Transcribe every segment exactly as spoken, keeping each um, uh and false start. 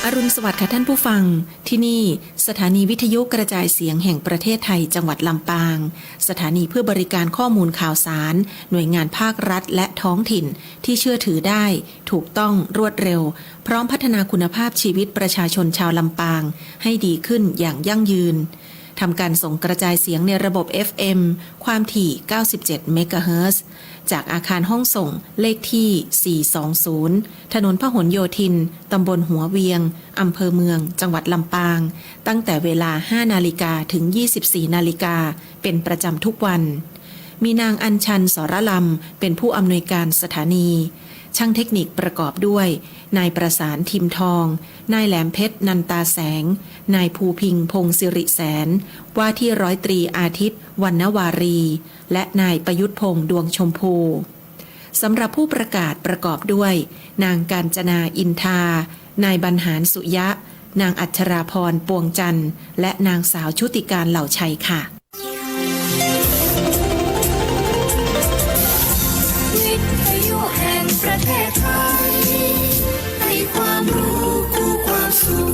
อรุณสวัสดิ์ค่ะท่านผู้ฟัง ที่นี่สถานีวิทยุกระจายเสียงแห่งประเทศไทยจังหวัดลำปาง สถานีเพื่อบริการข้อมูลข่าวสาร หน่วยงานภาครัฐและท้องถิ่นที่เชื่อถือได้ ถูกต้อง รวดเร็ว พร้อมพัฒนาคุณภาพชีวิตประชาชนชาวลำปางให้ดีขึ้นอย่างยั่งยืน ทำการส่งกระจายเสียงในระบบ เอฟ เอ็ม ความถี่ เก้าสิบเจ็ด เมกะเฮิรตซ์ จากอาคารห้องส่งเลขที่ สี่สองศูนย์ ถนนพหลโยธิน ตำบลหัวเวียง อำเภอเมือง จังหวัดลำปาง ตั้งแต่เวลา ห้านาฬิกา ถึง ยี่สิบสี่นาฬิกา เป็นประจำทุกวัน มีนางอัญชัน สรลำ เป็นผู้อำนวยการสถานี ช่างเทคนิคประกอบด้วย นายประสาน ทิมทอง นายแหลมเพชร นันตาแสง นายภูพิงษ์ พงษ์สิริแสน ว่าที่ร้อยตรีอาทิตย์ วรรณวารี และนายประยุทธพงษ์ ดวงชมพู สำหรับผู้ประกาศประกอบด้วย นางกาญจนา อินทา นายบรรหาร สุยะ นางอัชราพร ปวงจันทร์ และนางสาวชุติการ เหล่าชัยค่ะ วิทยุแห่งประเทศไทย ให้ความรู้คู่ความสุข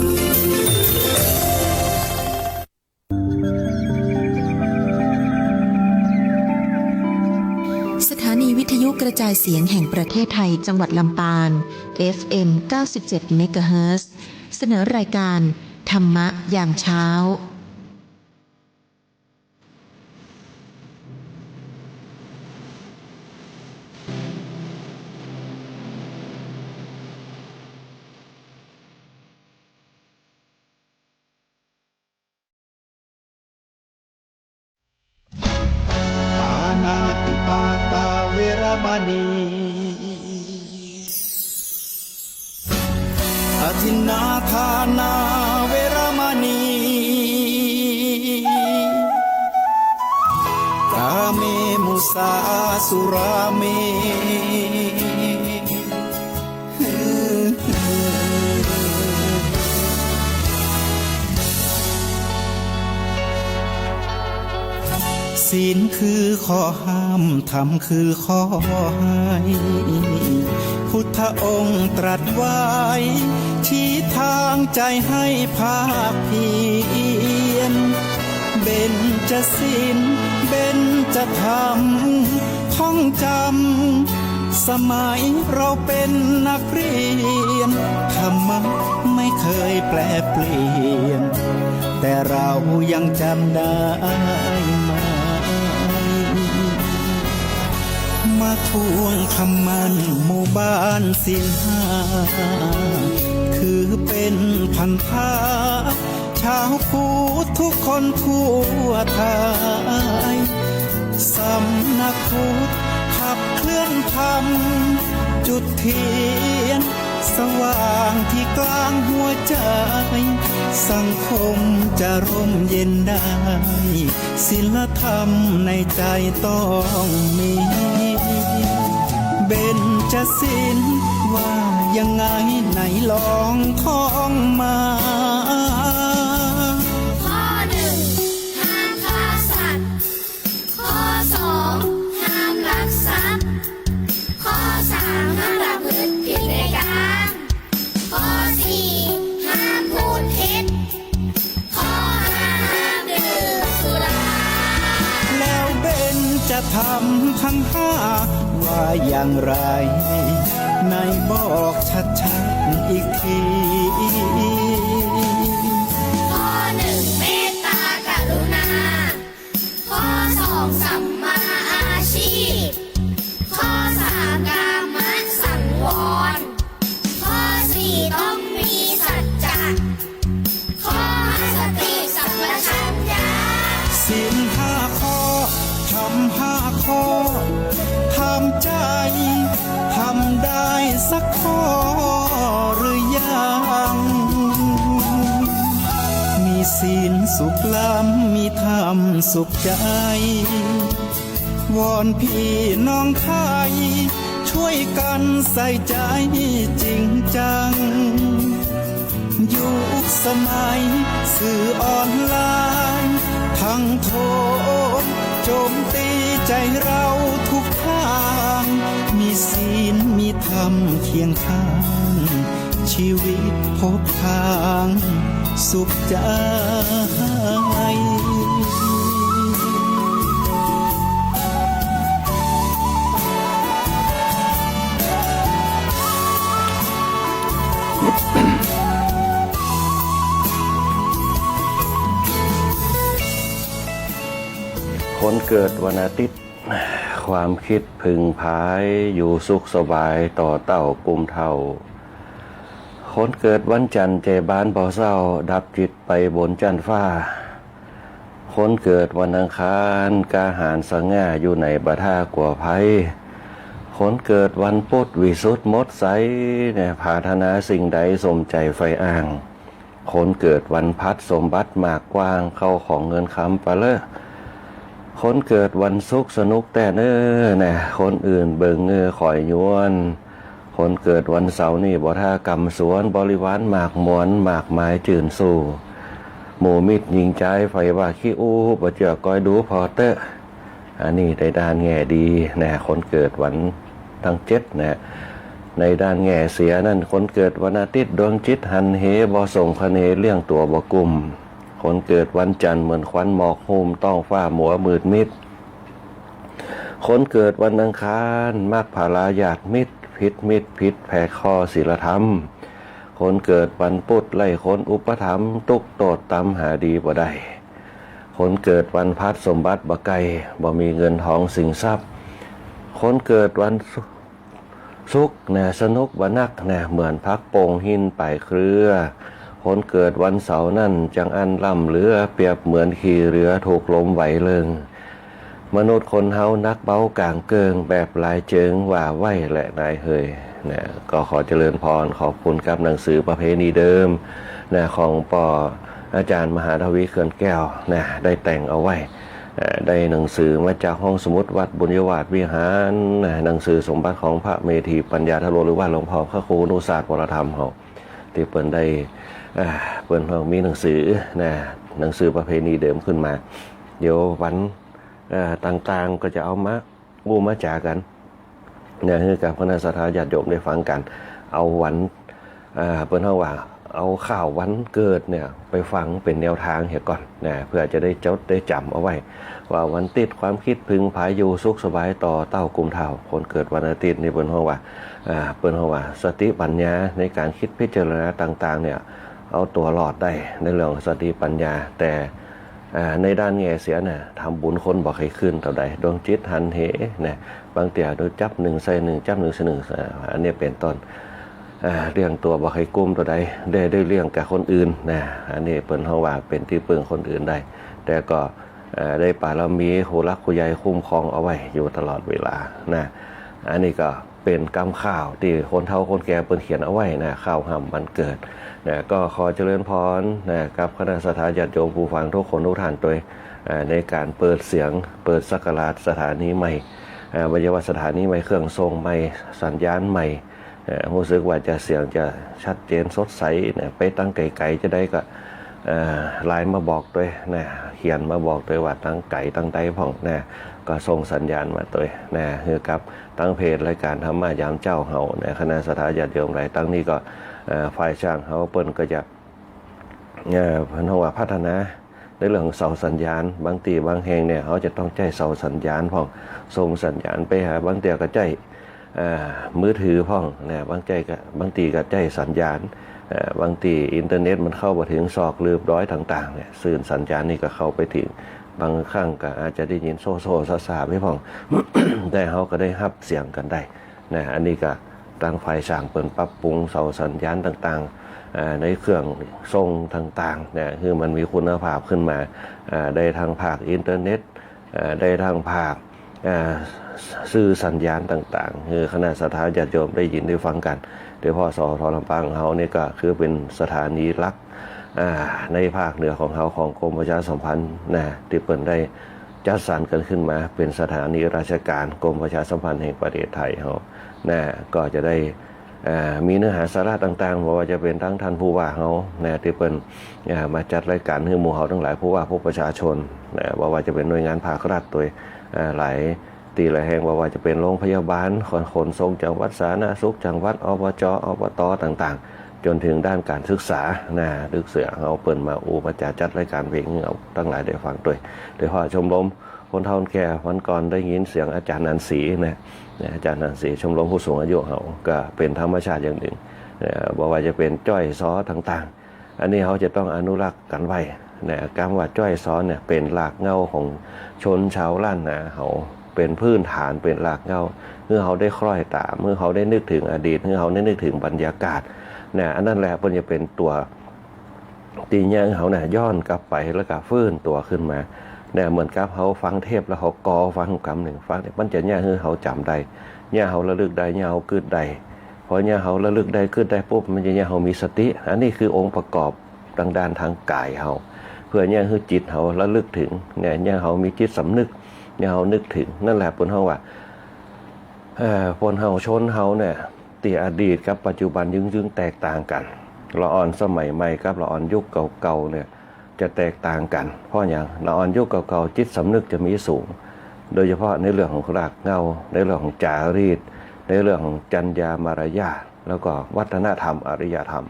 สถานีวิทยุกระจายเสียงแห่งประเทศไทยจังหวัดลำปาง เอฟ เอ็ม เก้าสิบเจ็ด เมกะเฮิรตซ์ เสนอรายการธรรมะยามเช้า ปาณาติปาตาเวระมะณี อะทินนาทานาเวระมะณี กาเม มุสา สุราเม ศีลคือข้อห้าม ธรรมคือข้อให้ พุทธองค์ตรัสไว้ ชี้ทางใจให้ภาคเพียร เบญจศีล เบญจธรรม ท่องจำ สมัยเราเป็นนักเรียน ธรรมะไม่เคยแปรเปลี่ยน แต่เรายังจำได้ไหม มาทวงคำมั่นหมู่บ้านศีลห้า คือเป็นพันธะ ชาวพุทธทุกคนทั่วไทย สำนักพุทธขับเคลื่อนธรรม จุดเทียนสว่างที่กลางหัวใจ สังคมจะร่มเย็นได้ ศีลธรรมในใจต้องมี เบญจศีลว่ายังไง ไหนลองท่องมา ข้อหนึ่ง ห้ามฆ่าสัตว์ ข้อสอง ห้ามลักทรัพย์ ข้อสาม ห้ามประพฤติผิดในกาม ข้อสี่ ห้ามพูดเท็จ ข้อห้า ห้ามดื่มสุรา แล้วเบญจธรรมทั้งห้าว่าอย่างไร ไหนบอกชัดๆ อีกที ข้อหนึ่ง เมตตากรุณา ข้อสอง สัมมาอาชีพ ข้อสาม กามสังวร ข้อสี่ ต้องมีสัจจะ ข้อห้า สติสัมปชัญญะ ศีลห้าข้อ ธรรมห้าข้อ ถามใจ ทำได้สักข้อหรือยัง มีศีลสุขล้ำ มีธรรมสุขใจ วอนพี่น้องไทย ช่วยกันใส่ใจจริงจัง ยุคสมัยสื่อออนไลน์ ทั้งโทรมโจมตีใจเราทุกทาง มีศีลมีธรรมเคียงข้าง ชีวิตพบทางสุขใจ คนเกิดวันอาทิตย์ ความกึ๊ดผึ่งผาย อยู่สุขสบายต่อเต้ากุมเฒ่า คนเกิดวันจันทร์ ใจ๋บานบ่เศร้า ดับจิตไปบนจั้นฟ้า คนเกิดวันอังคาร กล้าหาญสง่า อยู่ไหนบ่ถ้ากลัวภัย คนเกิดวันพุธ วิสุทธิ์หมดใส เนี่ย ปรารถนาสิ่งใดสมใจ๋ใฝ่อ้าง คนเกิดวันพฤหัส สมบัติมากกว้าง เข้าของเงินคำปะเลอะ คนเกิดวันศุกร์ สนุกแต๊เน้อ นะ คนอื่นเบิ่งเงอคอยยวน คนเกิดวันเสาร์นี่บ่ถ้ากำสวน บริวารมากมวล มากมายจื้นสู้ หมู่มิตรหญิงจายใฝ่ว่าขี้อู้ บ่เจื้อก้อยดูผ่อเต๊อะ อันนี้ในด้านแง่ดีนะ คนเกิดวันทั้งเจ็ดนะ ในด้านแง่เสียนั้น คนเกิดวันอาทิตย์ ดวงจิตหันเห บ่ส่งคะเน เลี้ยงตั๋วบ่กุ้ม คนเกิดวันจันทร์ เหมือนควันหมอกหุ้ม ท้องฟ้ามัวมืดมิด คนเกิดวันอังคาร มักผลาญาติมิตร ผิดมิตรผิดแผกข้อศีลธรรม คนเกิดวันพุธ ไร้คนอุปถัมภ์ ตุ๊กข์โต้ษตำ หาดีบ่ได้ คนเกิดวันพฤหัส สมบัติบ่ใก้ บ่มีเงินทองสินทรัพย์ คนเกิดวันศุกร์นะ สนุกบ่นักนะ เหมือนผักโป่งหินไปเครือ คนเกิดวันเสาร์นั้น จั้งอั้นล้ำเหลือ เปรียบเหมือนขี้เหลือ ถูกลมไหวเริง มนุษย์คนเฮาหนักเบากลางเกิ่ง แบบหลายเจิงว่าไว้แหละนายเฮย นะ ก็ขอเจริญพร ขอบคุณกับหนังสือประเพณีเดิม นะ ของป้ออาจารย์มหาทวี เขื่อนแก้ว นะ ได้แต่งเอาไว้ เอ่อ ได้หนังสือมาจากห้องสมุดวัดบุญยวาสวิหาร นะ หนังสือสมบัติของพระเมธีปัญญาทะโล หรือว่าหลวงพ่อพระครูอนุศาสตร์วรธรรมเฮา ตี้เปิ้นได้ เอ่อ เปิ้นมีหนังสือ นะ หนังสือประเพณีเดิมขึ้นมา เดี๋ยววัน เอ่อ ต่างๆ ก็จะเอามาอู้มาจ๋ากั๋น นะ หื้อกับคณะศรัทธาญาติโยมได้ฟังกั๋น เอาวัน อ่า เปิ้นฮ้องว่า เอาข่าววันเกิดเนี่ย ไปฟังเป๋นแนวตางเหียก่อนนะ เปื้อจะได้จดได้จ๋ำเอาไว้ ว่าวันอาทิตย์ความกึ๊ดผึ่งผาย อยู่สุขสบายต่อเต้ากุมเฒ่า คนเกิดวันอาทิตย์นี่เปิ้นฮ้องว่า อ่า เปิ้นฮ้องว่าสติปัญญาในก๋านกึ๊ดพิจารณาต่างๆ เนี่ย เอาตั๋วรอดได้ในเรื่องสติปัญญา แต่ อ่า ในด้านแง่เสียน่ะ ทำบุญคนบ่ใค่ขึ้นเต้าใด ดวงจิตหันเห นะ บางเตื้อดูจับนึ่งใส่นึ่ง จับนึ่งใส่นึ่ง อ่า อันนี้เป๋นต้น อ่า เลี้ยงตั๋วบ่ใค่กุ้มเต้าใด ได้ ได้เลี้ยงกับคนอื่นนะ อันนี้เปิ้นฮ้องว่าเป๋นตี้เปิ้งคนอื่นได้ แต่ก็ อ่า ได้ปารมีผู้หลักผู้ใหญ่คุ้มครองเอาไว้อยู่ตลอดเวลานะ อันนี้ก็ เป๋นกำข่าวตี้คนเฒ่าคนแก่เปิ้นเขียนเอาไว้นะ ข่าวฮ่ำวันเกิดนะ ก็ขอเจริญพรนะ กับคณะศรัทธาญาติโยมผู้ฟังทุกคนทุกท่านตวย อ่า ในก๋านเปิดเสียง เปิดศักราชสถานีใหม่ อ่า บ่ใจ้ว่าสถานีใหม่ เครื่องส่งใหม่ สัญญาณใหม่ เอ่อ ฮู้สึกว่าจะเสียงจะชัดเจนสดใสนะ ไปตังไก๋ๆ จะใดก็ เอ่อ ไลน์มาบอกตวยนะ เขียนมาบอกตวยว่าตังไก๋ตังใดพ่องนะ ก็ส่งสัญญาณมาตวยนะ หื้อกับ ตังเพจรายก๋านธรรมะยามเจ๊าเฮานะ คณะศรัทธาญาติโยมหลายตังนี้ก็ เอ่อ ฝ่ายสร้างเฮาเปิ้นก็จะ เอ่อ เปิ้นฮ้องว่าพัฒนาในเรื่องของเสาสัญญาณ บางตี้บางแห่งเนี่ย เฮาจะต้องใจ๊เสาสัญญาณพ่อง ส่งสัญญาณไปหา บางเตื้อก็ใจ๊ เอ่อ มือถือพ่องนะ บางใจ๊ก็ บางตี้ก็ใจ๊สัญญาณ เอ่อ บางตี้อินเทอร์เน็ตมันเข้าบ่เถิงซอกลืบดอยต่างๆ เนี่ย คลื่นสัญญาณนี่ก็เข้าไปเถิง บางครั้งก็อาจจะได้ยินโซ่ๆ ซ่าๆ ไปพ่อง แต่เฮาก็ได้ฮับเสียงกั๋นได้นะ อันนี้ก็ตางฝ่ายสร้างเปิ้นปรับปรุงเสาสัญญาณต่างๆ อ่า ในเครื่องส่งต่างๆ นะ หื้อมันมีคุณภาพขึ้นมา อ่า ได้ตางภาคอินเทอร์เน็ต อ่า ได้ตางภาค อ่า สื่อสัญญาณต่างๆ หื้อคณะศรัทธาญาติโยมได้ยินได้ฟังกั๋น โดยเฉพาะ สท ลำปางเฮานี่ก็คือเป๋นสถานีหลัก อ่า ในภาคเหนือของเฮา ของกรมประชาสัมพันธ์นะ ตี้เปิ้นได้จัดสรรกั๋นขึ้นมาเป๋นสถานีราชการกรมประชาสัมพันธ์แห่งประเทศไทยเฮานะ ก็จะได้ เอ่อ มีเนื้อหาสาระต่างๆ บ่ว่าจะเป๋นตางต้านผู้ว่าเฮานะ ตี้เปิ้น เอ่อ มาจัดรายก๋านหื้อหมู่เฮาตังหลาย ผู้ว่าพบประชาชนนะ บ่ว่าจะเป๋นหน่วยงานภาครัฐตวย เอ่อ หลายตี้หลายแห่ง บ่ว่าจะเป๋นโรงพยาบาล ขน ขนส่งจังหวัด สาธารณสุขจังหวัด อบจ อบต ต่างๆ จ๋นเถิงด้านก๋านศึกษา นะ ตึกเสือเฮาเปิ้นมาอู้มาจ๋าจัดรายก๋านเพลงหื้อเฮาตังหลายได้ฟังตวย โดยเฉพาะชมรมคนเฒ่าคนแก่ วันก่อนได้ยินเสียงอาจ๋ารย์หนานศรีนะ นะ อาจ๋ารย์หนานศรี ชมรมผู้สูงอายุเฮา ก็เป๋นธรรมชาติอย่างนึ่ง เอ่อ บ่ว่าจะเป๋นจ้อยซอต่างๆ อันนี้เฮาจะต้องอนุรักษ์กั๋นไว้นะ กำว่าจ้อยซอเนี่ยเป๋นรากเหง้าของชนชาวล้านนาเฮา เป๋นพื้นฐาน เป๋นรากเหง้า หื้อเฮาได้คล้อยต๋าม หื้อเฮาได้นึกเถิงอดีต หื้อเฮาได้นึกเถิงบรรยากาศนะ อันนั้นแหละเปิ้นจะเป๋นตั๋ว ตี้เยียะหื้อเฮาเนี่ยย้อนกลับไปแล้วก็ฟื้นตั๋วขึ้นมาเนี่ย เหมือนกับเฮาฟังเทปแล้วเฮากอฟังกำนึ่งฟังเนี่ย มันจะเยียะหื้อเฮาจ๋ำได้ เยียะเฮาระลึกได้ เยียะเฮากึ๊ดได้ พอเยียะเฮาระลึกได้กึ๊ดได้ปุ๊บ มันจะเยียะเฮามีสติ อันนี้คือองค์ประกอบตางด้านตางก๋ายเฮา เปื้อเยียะหื้อจิตเฮาระลึกเถิงเนี่ย เยียะเฮามีจิตสำนึก เยียะเฮานึกเถิง นั่นแหละเปิ้นฮ้องว่า เอ่อ คนเฮาชนเฮาเนี่ย ตี้อดีตกับปัจจุบันยึ่งๆ แตกต่างกั๋น ละอ่อนสมัยใหม่กับละอ่อนยุคเก่าๆ เนี่ย จะแตกต่างกั๋น เพราะหยัง ละอ่อนยุคเก่าๆ จิตสำนึกจะมีสูง โดยเฉพาะในเรื่องของรากเหง้า ในเรื่องของจ๋ารีต ในเรื่องของจรรยามารยาท แล้วก็วัฒนธรรม อารยธรรม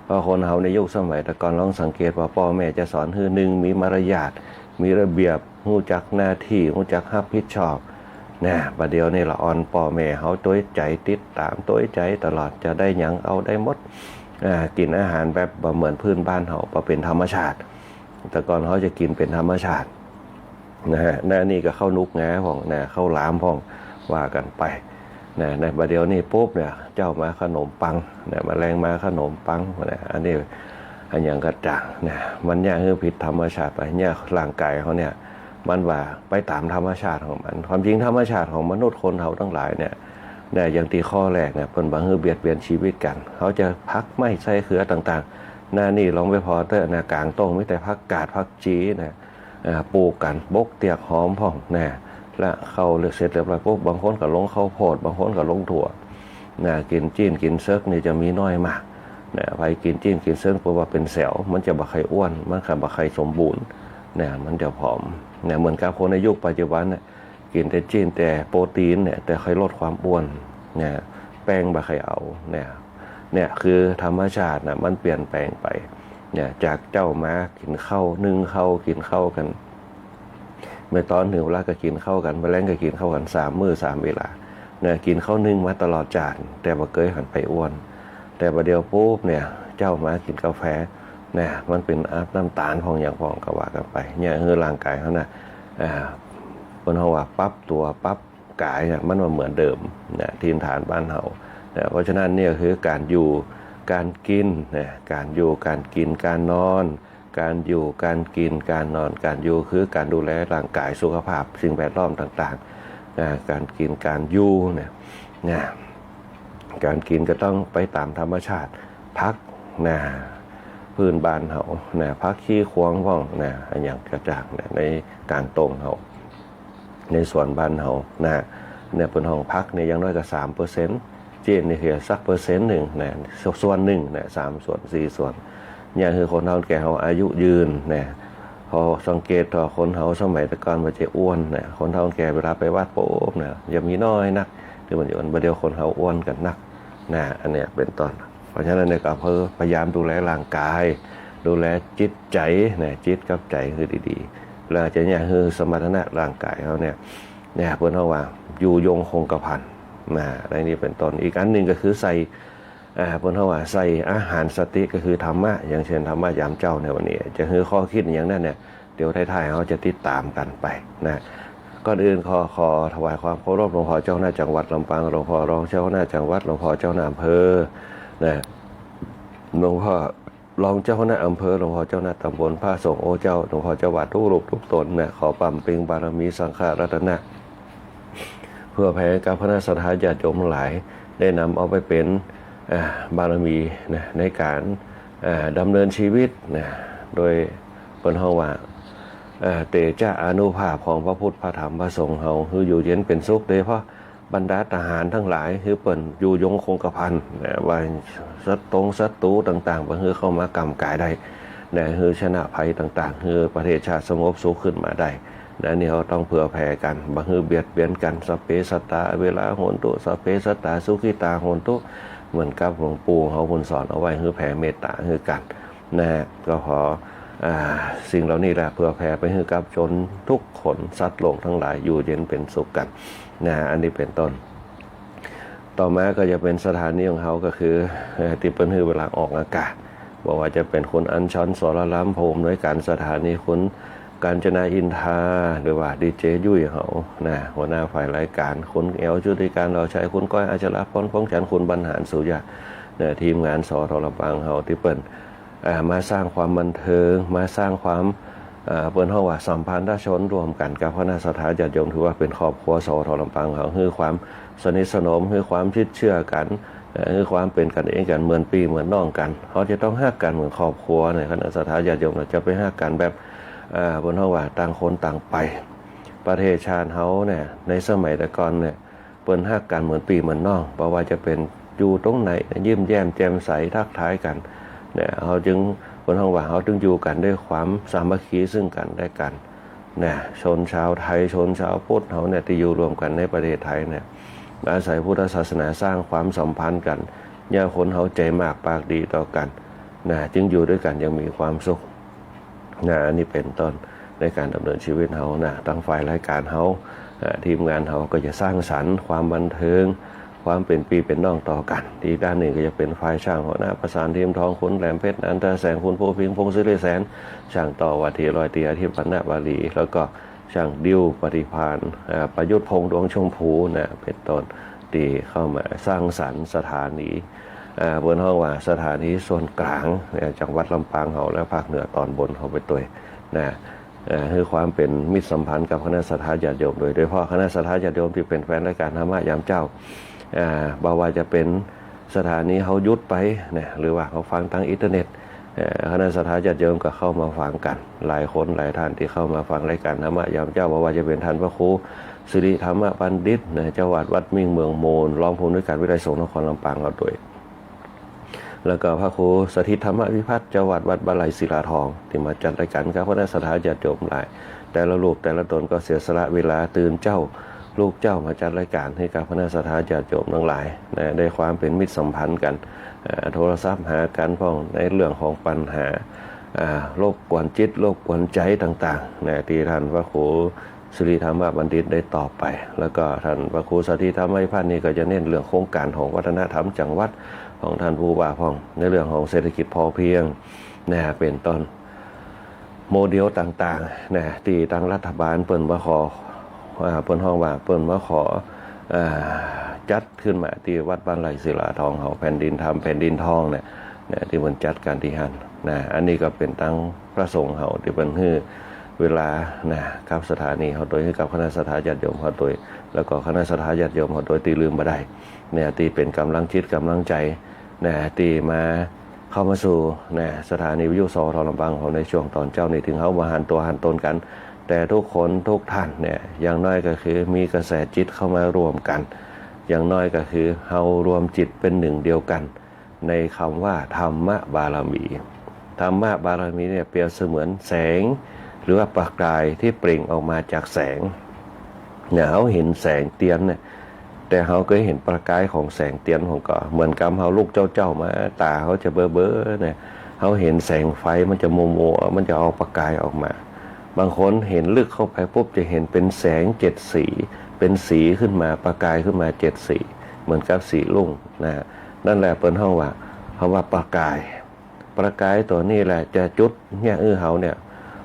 เพราะคนเฮาในยุคสมัยแต่ก่อน ลองสังเกตว่าป้อแม่จะสอนหื้อ นึ่ง มีมารยาท มีระเบียบ ฮู้จักหน้าตี้ ฮู้จักฮับผิดชอบ นะ บ่าเดี่ยวนี้ละอ่อนป้อแม่เฮาตวยใจ๋ติดต๋าม ตวยใจ๋ตลอด จะได้หยังเอาได้หมด อ่า กิ๋นอาหารแบบบ่เหมือนพื้นบ้านเฮา บ่เป๋นธรรมชาติ แต่ก่อนเฮาจะกิ๋นเป๋นธรรมชาติ นะฮะ นะ นี่ก็ข้าวหนุกงาพ่อง นะ ข้าวหลามพ่อง ว่ากั๋นไป นะ ในบ่าเดี่ยวนี้ปุ๊บเนี่ย เจ๊ามาขนมปัง นะ บ่าแลงมาขนมปัง นะ อันนี้ อะหยังก็จ้าง นะ มันเยียะหื้อผิดธรรมชาติไป เยียะร่างก๋ายเฮาเนี่ย มันว่าไปต๋ามธรรมชาติของมัน ความจริงธรรมชาติของมนุษย์คนเฮาตังหลายเนี่ย นะ อย่างตี้ข้อแรกเนี่ย เปิ้นบ่หื้อเบียดเบียนจีวิตกั๋น เฮาจะผักไม้ใส่เขือต่างๆ นะ นี่ลองไปผ่อเต๊อะ นะ ก๋างต้งมีแต่ผักกาดผักจีนะ อ่า ปลูกกั๋น บกเตียกหอมพ่องนะ ละเข้าเสร็จเรียบร้อยปุ๊บ บางคนก็ลงข้าวโพด บางคนก็ลงถั่วนะ กิ๋นจิ๊นกิ๋นเสิกนี่จะมีน้อยมากนะ ใผกิ๋นจิ๊นกิ๋นเสิก เพราะว่าเป๋นแสว มันจะบ่ใค่อ้วน มันก็บ่ใค่สมบูรณ์นะ มันจะผอมนะ เหมือนกับคนในยุคปัจจุบันเนี่ย กิ๋นแต่จิ๊นแต่โปรตีนเนี่ย แต่ใค่ลดความอ้วนนะ แป้งบ่ใค่เอานะ เนี่ยคือธรรมชาตินะ มันเปลี่ยนแปลงไปเนี่ย จากเจ๊ามากิ๋นข้าว นึ่งข้าว กิ๋นข้าวกั๋น เมื่อต๋อนเถิงเวลาก็กิ๋นข้าวกั๋น เมื่อแลงก็กิ๋นข้าวกั๋น สามมื้อสามเวลาเนี่ย กิ๋นข้าวนึ่งมาตลอดจ๊าด แต่บ่เกยหันไปอ้วน แต่บ่าเดี่ยวปุ๊บเนี่ย เจ๊ามากิ๋นกาแฟเนี่ย มันเป๋นอัพน้ำต๋าลพ่องหยังพ่องก็ว่ากั๋นไป เยียะหื้อร่างก๋ายเฮานะ อ่า เปิ้นฮ้องว่าปรับตั๋วปรับ ก๋ายเนี่ยมันบ่เหมือนเดิมนะ ถิ่นฐานบ้านเฮานะ เพราะฉะนั้นเนี่ยคือก๋านอยู่ ก๋านกิ๋นนะ ก๋านอยู่ ก๋านกิ๋น ก๋านนอน ก๋านอยู่ ก๋านกิ๋น ก๋านนอน ก๋านอยู่คือก๋านดูแลร่างก๋าย สุขภาพ สิ่งแวดล้อมต่างๆ นะ ก๋านกิ๋น ก๋านอยู่เนี่ย นะ ก๋านกิ๋นก็ต้องไปต๋ามธรรมชาติ ผักนะ พื้นบ้านเฮานะ ผักขี้ขวางพ่องนะ อะหยังก็จ้างนะ ในก๋างต้งเฮา ในสวนบ้านเฮานะ เนี่ยเปิ้นฮ้องผักเนี่ยอย่างน้อยก็สามเปอร์เซ็นต์ จิ๊นนี่คือสักเปอร์เซ็นต์นึ่งนะ ส่วนนึ่งนะ สามส่วน สี่ส่วน เยียะหื้อคนเฒ่าแก่เฮาอายุยืนนะ พอสังเกตเถาะคนเฮาสมัยแต่ก่อนมันจะอ้วนนะ คนเฒ่าแก่เวลาไปวัดปุ๊บนะ จะมีน้อยนักตี้มันจะอ้วน บ่าเดี่ยวคนเฮาอ้วนกั๋นนักนะ อันเนี้ยเป๋นต้น เพราะฉะนั้นเนี่ยก็เพื่อพยายามดูแลร่างก๋าย ดูแลจิตใจ๋นะ จิตกับใจ๋หื้อดีๆ แล้วจะเยียะหื้อสมรรถนะร่างก๋ายเฮาเนี่ย เนี่ย เปิ้นฮ้องว่าอยู่ยงคงกระพันนะ ในนี้เป๋นต้น อีกอันนึ่งก็คือใส่ อ่า เปิ้นฮ้องว่าใส่อาหารสติ ก็คือธรรมะ อย่างเช่นธรรมะยามเจ๊าในวันนี้ จะหื้อข้อคิดอย่างนั้นเนี่ย เดี๋ยวท้ายๆ เฮาจะติดต๋ามกั๋นไปนะ ก่อนอื่นขอ ขอถวายความเคารพหลวงพ่อเจ้าคณะจังหวัดลำปาง หลวงพ่อรองเจ้าคณะจังหวัด หลวงพ่อเจ้าคณะอำเภอนะ หลวงพ่อรองเจ้าคณะอำเภอ หลวงพ่อเจ้าคณะตำบล พระสงฆ์โอ้เจ้า หลวงพ่อเจ้าวัดทุกรูปทุกต๋นนะ ขอปำเพ็งบารมีสังฆรัตนะ เพื่อแผ่กับคณะศรัทธาญาติโยมทั้งหลาย ได้นำเอาไปเป๋น อ่า บารมีนะ ในก๋าน อ่า ดำเนินชีวิตนะ โดยเปิ้นฮ้องว่า อ่า เตชะอานุภาพของพระพุทธ พระธรรม พระสงฆ์เฮา หื้ออยู่เย็นเป๋นสุข โดยเฉพาะบรรดาทหารตังหลาย หื้อเปิ้นอยู่ยงคงกระพันนะ ว่าศัตรงศัตรูต่างๆ บ่หื้อเข้ามาก้ำก๋ายได้นะ หื้อชนะภัยต่างๆ หื้อประเทศชาติสงบสุขขึ้นมาได้ นะ นี่เฮาต้องเผื่อแผ่กั๋น บ่หื้อเบียดเบียนกั๋น สัพเพสัตตา อเวรา โหนตุ สัพเพสัตตา สุขิตา โหนตุ เหมือนกับหลวงปู่เฮาเปิ้นสอนเอาไว้หื้อแผ่เมตต๋าหื้อกั๋นนะ ก็ขอ อ่า สิ่งเหล่านี้แหละเผื่อแผ่ไปหื้อกับจนทุกคน สัตว์โลกตังหลายอยู่เย็นเป๋นสุขกั๋นนะ อันนี้เป๋นต้น ต่อมาก็จะเป๋นสถานีของเฮาก็คือ เอ่อ ตี้เปิ้นหื้อเวลาออกอากาศ บ่ว่าจะเป๋นคุณอัญชัน สรลำ ผู้อำนวยก๋านสถานี คุณกาญจนา อินทา หรือว่าดีเจยุ้ยเฮานะ หัวหน้าฝ่ายรายก๋าน คุณแอ๋ว ชุติการ เหล่าชัย คุณก้อย อัชรพร พงษ์จันทร์ คุณบรรหาร สุริยะ นะ ทีมงาน สท ลำปางเฮา ตี้เปิ้น อ่า มาสร้างความบันเทิง มาสร้างความ อ่า เปิ้นฮ้องว่าสัมพันธชนร่วมกั๋นกับคณะศรัทธาญาติโยม ถือว่าเป๋นครอบครัว สท ลำปางเฮา หื้อความสนิทสนม หื้อความชิดเจื้อกั๋น เอ่อ หื้อความเป๋นกั๋นเองกั๋น เหมือนปี้เหมือนน้องกั๋น เฮาจะต้องฮักกั๋นเหมือนครอบครัวเนี่ย คณะศรัทธาญาติโยมเฮาจะไปฮักกั๋นแบบ เอ่อ เปิ้นฮ้องว่าต่างคนต่างไป ประเทศชาติเฮาเนี่ย ในสมัยแต่ก่อนเนี่ย เปิ้นฮักกั๋นเหมือนปี้เหมือนน้อง บ่ว่าจะเป๋นอยู่ตรงไหน ยิ้มแย้มแจ่มใสทักทายกั๋น เนี่ย เฮาจึง เปิ้นฮ้องว่าเฮาจึงอยู่กั๋นด้วยความสามัคคีซึ่งกั๋นและกั๋น นะ ชนชาวไทย ชนชาวพุทธเฮาเนี่ย ตี้อยู่ร่วมกั๋นในประเทศไทยเนี่ย อาศัยพุทธศาสนาสร้างความสัมพันธ์กั๋น เยียะคนเฮาใจ๋มากปากดีต่อกั๋น นะ จึงอยู่ด้วยกั๋นอย่างมีความสุข นะ อันนี้เป๋นต้นในก๋านดำเนินชีวิตเฮานะ ตังฝ่ายรายก๋านเฮา อ่า ทีมงานเฮาก็จะสร้างสรรค์ความบันเทิง ความเป๋นปี้เป๋นน้องต่อกั๋น ตี้ด้านนี้ก็จะเป๋นฝ่ายช่างหัวหน้าประสาน เทียมทอง คุณแหลมเพชร นันทแสง คุณภูพิงค์ พงษ์สิริแสน ช่างต่อว่าตี้ร้อยตรีอาทิตย์ วรรณวารี แล้วก็ช่างดิว ปฏิภาณ อ่า ประยุทธ์พงษ์ ดวงชมพูนะ เป๋นต้น ตี้เข้ามาสร้างสรรค์สถานี อ่า เปิ้นฮ้องว่าสถานีส่วนก๋าง เนี่ย จังหวัดลำปางเฮาและภาคเหนือตอนบนเฮาไปตวยนะ เอ่อ หื้อความเป๋นมิตรสัมพันธ์กับคณะศรัทธาญาติโยม โดย โดยเฉพาะคณะศรัทธาญาติโยมตี้เป๋นแฟนรายก๋านธรรมะยามเจ๊า อ่า บ่ว่าจะเป๋นสถานีเฮาหยุดไปนะ หรือว่าเฮาฟังตางอินเทอร์เน็ต เอ่อ คณะศรัทธาญาติโยมก็เข้ามาฟังกั๋น หลายคนหลายท่านตี้เข้ามาฟังรายก๋านธรรมะยามเจ๊า บ่ว่าจะเป๋นท่านพระครูสิริธรรมบัณฑิตนะ เจ้าอาวาสวัดมิ่งเมืองมูล รองผู้อำนวยก๋านวิทยาลัยสงฆ์นครลำปางเฮาตวย แล้วก็พระครูสถิตธรรมวิพัฒน์ เจ้าอาวาสวัดบ้านไร่ศิลาทอง ตี้มาจัดรายก๋านกับคณะศรัทธาญาติโยมหลาย แต่ละรูปแต่ละต๋นก็เสียสละเวลาตื่นเจ๊า ลุกเจ๊ามาจัดรายก๋านหื้อกับคณะศรัทธาญาติโยมตังหลายนะ ได้ความเป๋นมิตรสัมพันธ์กั๋น อ่า โทรศัพท์หากั๋นพ่องในเรื่องของปัญหา อ่า รบกวนจิตรบกวนใจ๋ต่างๆ นะ ตี้ท่านพระครู สิริธรรมบัณฑิตได้ตอบไป แล้วก็ท่านพระครูสถิตธรรมวิพัฒน์นี่ก็จะเน้นเรื่องโครงก๋านของวัฒนธรรมจังหวัดของท่านผู้ว่าพ่อง ในเรื่องของเศรษฐกิจพอเพียงนะ เป๋นต้น โมเดลต่างๆ นะ ตี้ตางรัฐบาลเปิ้นมาขอ อ่า เปิ้นฮ้องว่าเปิ้นมาขอ อ่า จัดขึ้นมาตี้วัดบ้านไร่ศิลาทองเฮา แผ่นดินธรรม แผ่นดินทองเนี่ย นะ ตี้เปิ้นจัดกั๋นตี้หั้นนะ อันนี้ก็เป๋นตางพระสงฆ์เฮาตี้เปิ้นหื้อ เวลานะ กับสถานีเฮาตวย หื้อกับคณะศรัทธาญาติโยมเฮาตวย แล้วก็คณะศรัทธาญาติโยมเฮาตวยตี้ลืมบ่ได้เนี่ย ตี้เป๋นก๋ำลังจิตก๋ำลังใจ๋นะ ตี้มาเข้ามาสู่นะ สถานีวิทยุ สท ลำปางเฮาในช่วงต๋อนเจ๊านี้ เถิงเฮาบ่หันตั๋วหันต๋นกั๋น แต่ทุกคนทุกท่านเนี่ย อย่างน้อยก็คือมีกระแสจิตเข้ามาร่วมกั๋น อย่างน้อยก็คือเฮารวมจิตเป๋นหนึ่งเดียวกั๋น ในกำว่าธรรมบารมี ธรรมบารมีเนี่ยเปรียบเสมือนแสง หรือว่าประกายตี้เปล่งออกมาจากแสง เนี่ย เฮาหันแสงเตียนเนี่ย แต่เฮาเกยหันประกายของแสงเตียนพ่องก่อ เหมือนกับเฮาลุกเจ๊าๆ มา ต๋าเฮาจะเบลอๆ เนี่ย เฮาหันแสงไฟมันจะมัวๆ มันจะออกประกายออกมา บางคนหันลึกเข้าไปปุ๊บจะหันเป๋นแสงเจ็ดสี เป๋นสีขึ้นมา ประกายขึ้นมาเจ็ดสี เหมือนกับสีรุ่งนะ นั่นแหละเปิ้นฮ้องว่า คำว่าประกาย ประกายตั๋วนี้แหละจะจุดเยียะหื้อเฮาเนี่ย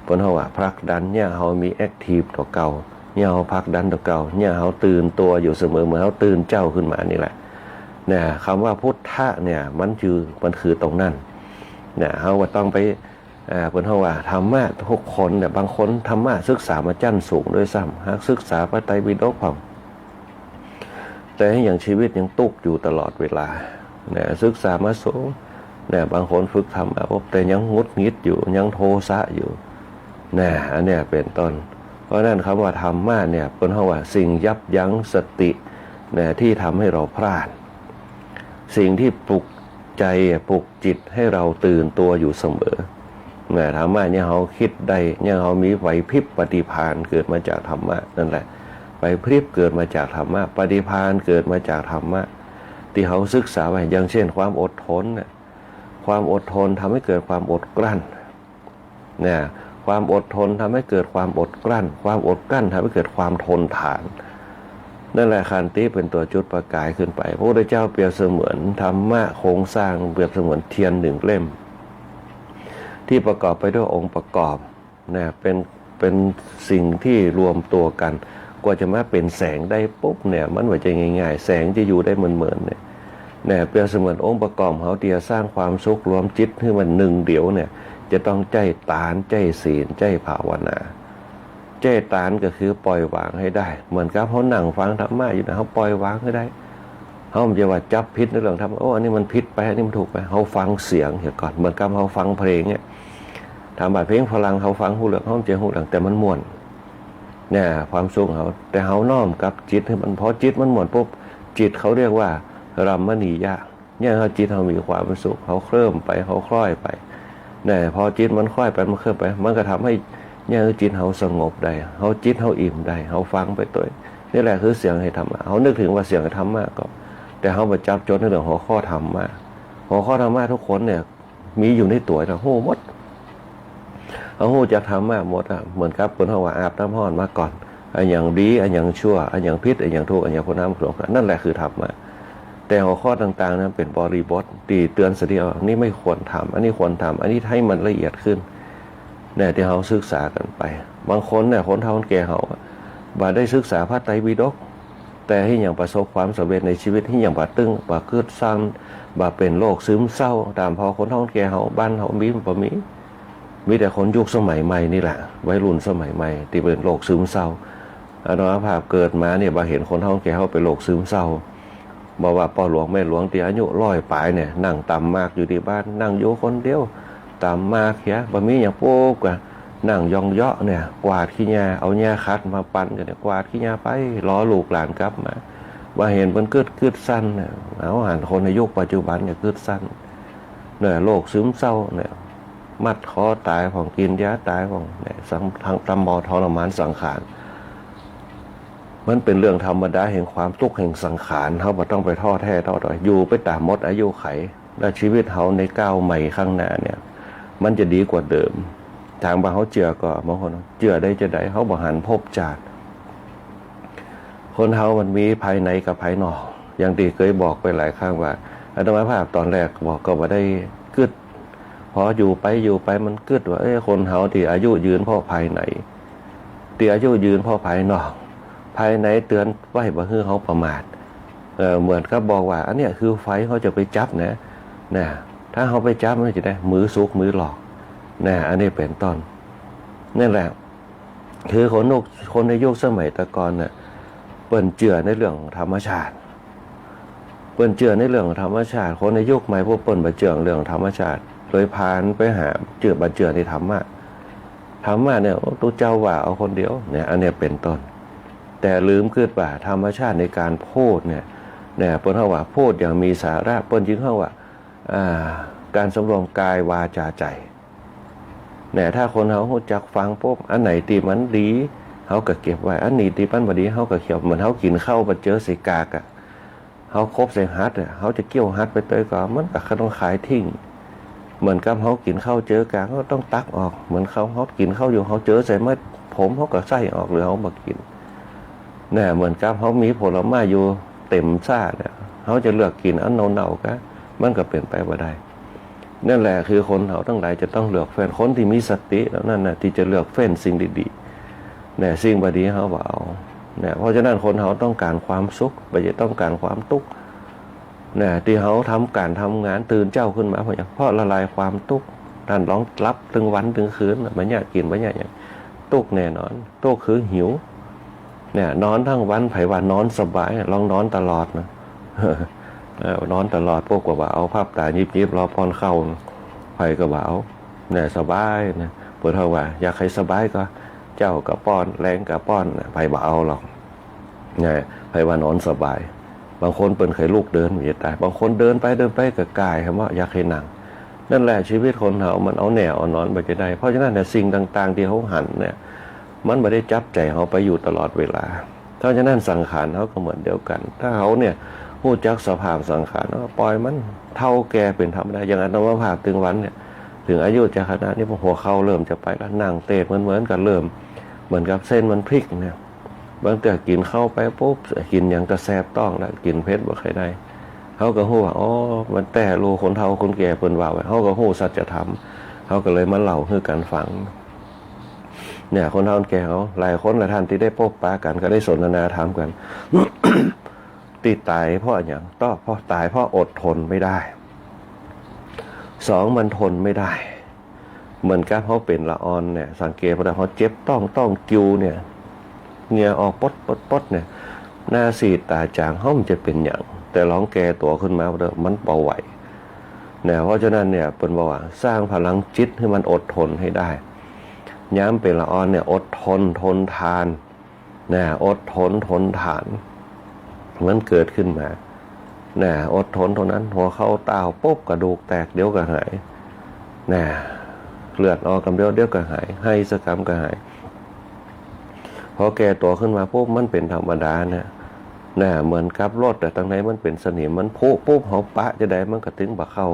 เปิ้นฮ้องว่าผลักดันเยียะเฮามีแอคทีฟต่อเก่า เยียะเฮาผลักดันต่อเก่า เยียะเฮาตื่นตั๋วอยู่เสมอ เหมือนเฮาตื่นเจ๊าขึ้นมานี่แหละ เนี่ย คำว่าพุทธะเนี่ย มันคือ มันคือตรงนั้น เนี่ย เฮาบ่ต้องไป อ่า เปิ้นฮ้องว่าธรรมะทุกคนเนี่ย บางคนธรรมะศึกษามาจั้นสูงด้วยซ้ำ หากศึกษาพระไตรปิฎกพ่อง แต่ยังชีวิตยังตุ๊กข์อยู่ตลอดเวลานะ ศึกษามาสูงนะ บางคนฝึกธรรมมาปุ๊บ แต่ยังหงุดหงิดอยู่ ยังโทสะอยู่นะ อันเนี้ยเป๋นต้น เพราะฉะนั้นคำว่าธรรมะเนี่ย เปิ้นฮ้องว่าสิ่งยับยั้งสตินะ ตี้ทำให้เราพลาด สิ่งตี้ปลุกใจ๋ ปลุกจิตให้เราตื่นตั๋วอยู่เสมอ นะ ธรรมะเนี่ยเฮาคิดได้ เนี่ยเฮามีไหวพริบ ปฏิภาณเกิดมาจากธรรมะนั่นแหละ ไหวพริบเกิดมาจากธรรมะ ปฏิภาณเกิดมาจากธรรมะ ตี้เฮาศึกษาไว้ อย่างเช่น ความอดทนน่ะ ความอดทนทำให้เกิดความอดกลั้น นะ ความอดทนทำให้เกิดความอดกลั้น ความอดกลั้นทำให้เกิดความทนทาน นั่นแหละขันติเป๋นตั๋วจุดประกายขึ้นไป พระพุทธเจ้าเปรียบเสมือนธรรมะโครงสร้าง เปรียบเสมือนเทียนหนึ่งเล่ม ตี้ประกอบไปด้วยองค์ประกอบ นะ เป๋น เป๋นสิ่งตี้รวมตั๋วกั๋น กว่าจะมาเป๋นแสงได้ปุ๊บเนี่ย มันบ่ใจ้ง่ายๆ แสงจะอยู่ได้เมินๆ เนี่ย นะ เปรียบเสมือนองค์ประกอบเฮาตี้จะสร้างความสุขรวมจิตหื้อมันหนึ่งเดียวเนี่ย จะต้องใจ๊ตาน ใจ๊ศีล ใจ๊ภาวนา ใจ๊ตานก็คือปล่อยวางหื้อได้ เหมือนกับเฮานั่งฟังธรรมะอยู่นะ เฮาปล่อยวางหื้อได้ เฮาบ่ใจ้ว่าจับผิดในเรื่องธรรมะ โอ้ อันนี้มันผิดไป อันนี้มันถูกไป เฮาฟังเสียงเหียก่อน เหมือนกับเฮาฟังเพลงเนี่ย ถามว่าเพลงฝรั่งเฮาฟังฮู้เรื่อง เฮาบ่ใจ้ฮู้เรื่อง แต่มันม่วน เนี่ย ความสุขเฮา แต่เฮาน้อมกลับจิตหื้อมัน พอจิตมันม่วนปุ๊บ จิตเขาเรียกว่ารัมมณียะ เนี่ย เฮาจิตเฮามีความสุข เฮาเคลิ้มไป เฮาคล้อยไป เนี่ย พอจิตมันคล้อยไป มันเคลิ้มไป มันก็ทำหื้อ เนี่ย จิตเฮาสงบได้ เฮาจิตเฮาอิ่มได้ เฮาฟังไปตวย นี่แหละคือเสียงแห่งธรรมะ เฮานึกเถิงว่าเสียงแห่งธรรมะก็ แต่เฮาบ่จับจดในเรื่องหัวข้อธรรมะ หัวข้อธรรมะทุกคนเนี่ย มีอยู่ในตั๋ว เฮาฮู้หมด เฮาฮู้จักธรรมะหมดอะ เหมือนกับเปิ้นเฮาว่าอาบน้ำฮ้อนมาก่อน อะหยังดี อะหยังชั่ว อะหยังผิด อะหยังถูก อะหยังควรทำ ควร นั่นแหละคือธรรมะ แต่หัวข้อต่างๆ นั้นเป๋นบริบทตี้เตือนสติเอา อันนี้ไม่ควรทำ อันนี้ควรทำ อันนี้หื้อมันละเอียดขึ้น เนี่ย ตี้เฮาศึกษากั๋นไป บางคนเนี่ย คนเฒ่าคนแก่เฮาอะ บ่ได้ศึกษาพระไตรปิฎก แต่หื้อหยังประสบความสำเร็จในชีวิต หื้อหยังบ่ตึง บ่กึ๊ดซั้น บ่เป๋นโรคซึมเศร้า ต๋ามพ่อคนเฒ่าคนแก่เฮา บ้านเฮามีบ่มี มีแต่คนยุคสมัยใหม่นี่แหละ วัยรุ่นสมัยใหม่ตี้เป๋นโรคซึมเศร้า อาตมาภาพเกิดมาเนี่ย บ่เห็นคนเฒ่าคนแก่เฮาเป๋นโรคซึมเศร้า บ่ว่าป้อหลวงแม่หลวงตี้อายุร้อยป๋ายเนี่ย นั่งต๋ำหมากอยู่ตี้บ้าน นั่งอยู่คนเดียว ต๋ำหมากเหีย บ่มีหยังปุ๊บก็นั่งยองเยาะเนี่ย กวาดขี้หญ้า เอาหญ้าขัดมาปั่นกั๋นเนี่ย กวาดขี้หญ้าไป รอลูกหลานกลับมา บ่เห็นเปิ้นกึ๊ด กึ๊ดซั้นเนี่ย เอาหันคนในยุคปัจจุบันเนี่ยกึ๊ดซั้นเนี่ย โรคซึมเศร้าเนี่ย มัดคอต๋ายพ่อง กิ๋นยาต๋ายพ่องเนี่ย สัง ทั้งตำหมอทรมานสังขาร มันเป๋นเรื่องธรรมดาแห่งความตุ๊กข์แห่งสังขาร เฮาบ่ต้องไปท้อแท้ท้อถอย อยู่ไปต๋ามหมดอายุขัย แล้วชีวิตเฮาในก้าวใหม่ข้างหน้าเนี่ย มันจะดีกว่าเดิม ถามว่าเฮาเจื้อก่อ บางคนเจื้อได้จาใด เฮาบ่หันภพจาติ คนเฮามันมีภายในกับภายนอก อย่างตี้เกยบอกไปหลายครั้งว่า อาตมาภาพต๋อนแรกบอกก็บ่ได้กึ๊ด พออยู่ไปอยู่ไปมันกึ๊ดว่า เอ้ย คนเฮาตี้อายุยืนเพราะภายใน ตี้อายุยืนเพราะภายนอก ภายในเตือนไว้บ่หื้อเฮาประมาท เอ่อ เหมือนกับบอกว่า อันเนี้ยคือไฟ เฮาจะไปจับนะ นะ ถ้าเฮาไปจับมันจะได้มือสุกมือหลอก นะ อันนี้เป๋นต้น นั่นแหละ คือคนยุค คนในยุคสมัยตะก่อนน่ะ เปิ้นเจื้อในเรื่องธรรมชาติ เปิ้นเจื้อในเรื่องธรรมชาติ คนในยุคใหม่พวกเปิ้นบ่เจื้อเรื่องธรรมชาติ เลยผ่านไปหาเจื้อ บ่เจื้อในธรรมะ ธรรมะเนี่ย โอ้ ตุ๊เจ้าว่าเอาคนเดียวเนี่ย อันเนี้ยเป๋นต้น แต่ลืมกึ๊ดว่าธรรมชาติในการพูดเนี่ย เนี่ย เปิ้นเฮาว่าพูดอย่างมีสาระ เปิ้นจึงเฮาว่า อ่า การสำรวมกายวาจาใจ เนี่ย ถ้าคนเฮาฮู้จักฟังปุ๊บ อันไหนตี้มันดี เฮาก็เก็บไว้ อันไหนตี้มันบ่ดี เฮาก็เคี้ยว เหมือนเฮากิ๋นข้าวบ่เจอใส่กากอะ เฮาคบใส่หัดอะ เฮาจะเคี้ยวหัดไปตวยก่อ มันก็ต้องคายทิ้ง เหมือนกับเฮากิ๋นข้าวเจอกาก เฮาต้องตักออก เหมือนข้าว เฮากิ๋นข้าวอยู่ เฮาเจอใส่เม็ดผม เฮาก็ใส่ออก หรือเฮาบ่กิ๋น เนี่ย เหมือนกับเฮามีผลไม้อยู่เต็มซ่าเนี่ย เฮาจะเลือกกิ๋นอันเน่าๆ กา มันก็เป๋นไปบ่ได้ นั่นแหละคือคนเฮาตังหลายจะต้องเลือกเฟ้น คนตี้มีสติเหล่านั้นน่ะ ตี้จะเลือกเฟ้นสิ่งดีๆ เนี่ย สิ่งบ่ดีเฮาบ่เอา เนี่ย เพราะฉะนั้นคนเฮาต้องก๋านความสุข บ่ใจ้ต้องก๋านความตุ๊กข์ เนี่ย ตี้เฮาทำก๋านทำงานตื่นเจ๊าขึ้นมา เพราะหยัง เพราะละลายความตุ๊กข์ ต้านลองหลับตึงวันตึงคืนน่ะ บ่ยากกิ๋น บ่ยากหยัง ตุ๊กข์แน่นอน ตุ๊กข์คือหิว เนี่ย นอนตึงวัน ใผว่านอนสบาย ลองนอนตลอดนะ เออ นอนตลอด พวกก็บ่เอา พับต๋ายิบๆ รอป้อนข้าวนะ ใผก็บ่เอา เนี่ย สบายนะ เปิ้นเฮาว่า อยากหื้อสบายก็ เจ๊าก็ป้อน แลงก็ป้อนนะ ใผบ่เอาหรอก เนี่ย ใผว่านอนสบาย บางคนเปิ้นเกยลุกเดิน มันจะต๋าย บางคนเดินไปเดินไปก็ก่าย คำว่าอยากหื้อนั่ง นั่นแหละ ชีวิตคนเฮามันเอาแหน่เอานอนบ่ได้ เพราะฉะนั้นเนี่ย สิ่งต่างๆ ตี้เฮาหันเนี่ย มันบ่ได้จับใจ๋เฮาไปอยู่ตลอดเวลา เพราะฉะนั้นสังขารเฮาก็เหมือนเดียวกั๋น ถ้าเฮาเนี่ย ฮู้จักสภาพสังขาร เออ ปล่อยมัน เฒ่าแก่เป๋นธรรมดา อย่างอาตมาภาพตึงวันเนี่ย เถิงอายุจะขนาดนี้ หัวเข่าเริ่มจะไปแล้ว นั่งเตดเหมือนๆ กับเริ่ม เหมือนกับเส้นมันพลิกเนี่ย บางเตื้อกิ๋นข้าวไปปุ๊บ กิ๋นหยังก็แสบต๊องแล้ว กิ๋นเผ็ดบ่ค่อยได้ เฮาก็ฮู้ว่า อ๋อ มันแต๊ลู คนเฒ่าคนแก่เปิ้นว่าไว้ เฮาก็ฮู้สัจธรรม เฮาก็เลยมาเล่าหื้อกั๋นฟัง เนี่ย คนเฒ่าคนแก่เฮา หลายคนหลายท่านตี้ได้ปบปะกั๋น ก็ได้สนทนาธรรมกั๋น ตี้ต๋ายเพราะอะหยัง ต้อง เพราะต๋ายเพราะอดทนไม่ได้ สอง มันทนไม่ได้ เหมือนกับเฮาเป๋นละอ่อนเนี่ย สังเกตพอเฮาเจ็บต๊อง ต๊องกิ่วเนี่ย เหงื่อออกป๊ดๆๆ เนี่ย หน้าซีดต๋าจ๋าง เฮาบ่จะเป๋นหยัง แต่ลองแก่ตั๋วขึ้นมาเด้อ มันบ่ไหว นะ เพราะฉะนั้นเนี่ย เปิ้นบอกว่า สร้างพลังจิตหื้อมันอดทนให้ได้ ยามเป๋นละอ่อนเนี่ย อดทน ทนทาน นะ อดทน ทนทาน มันเกิดขึ้นมา นะ อดทนเต้านั้น หัวเข่าต้าวปุ๊บ กระดูกแตก เดี๋ยวก็หาย นะ เลือดออกกำเดียว เดี๋ยวก็หาย ไห้สักกำก็หาย พอแก่ตั๋วขึ้นมาปุ๊บ มันเป๋นธรรมดานะ นะ เหมือนกับรถอะ ตังในมันเป๋นสนิม มันผุปุ๊บ เฮาปะจะใดมันก็ตึงบ่เข้า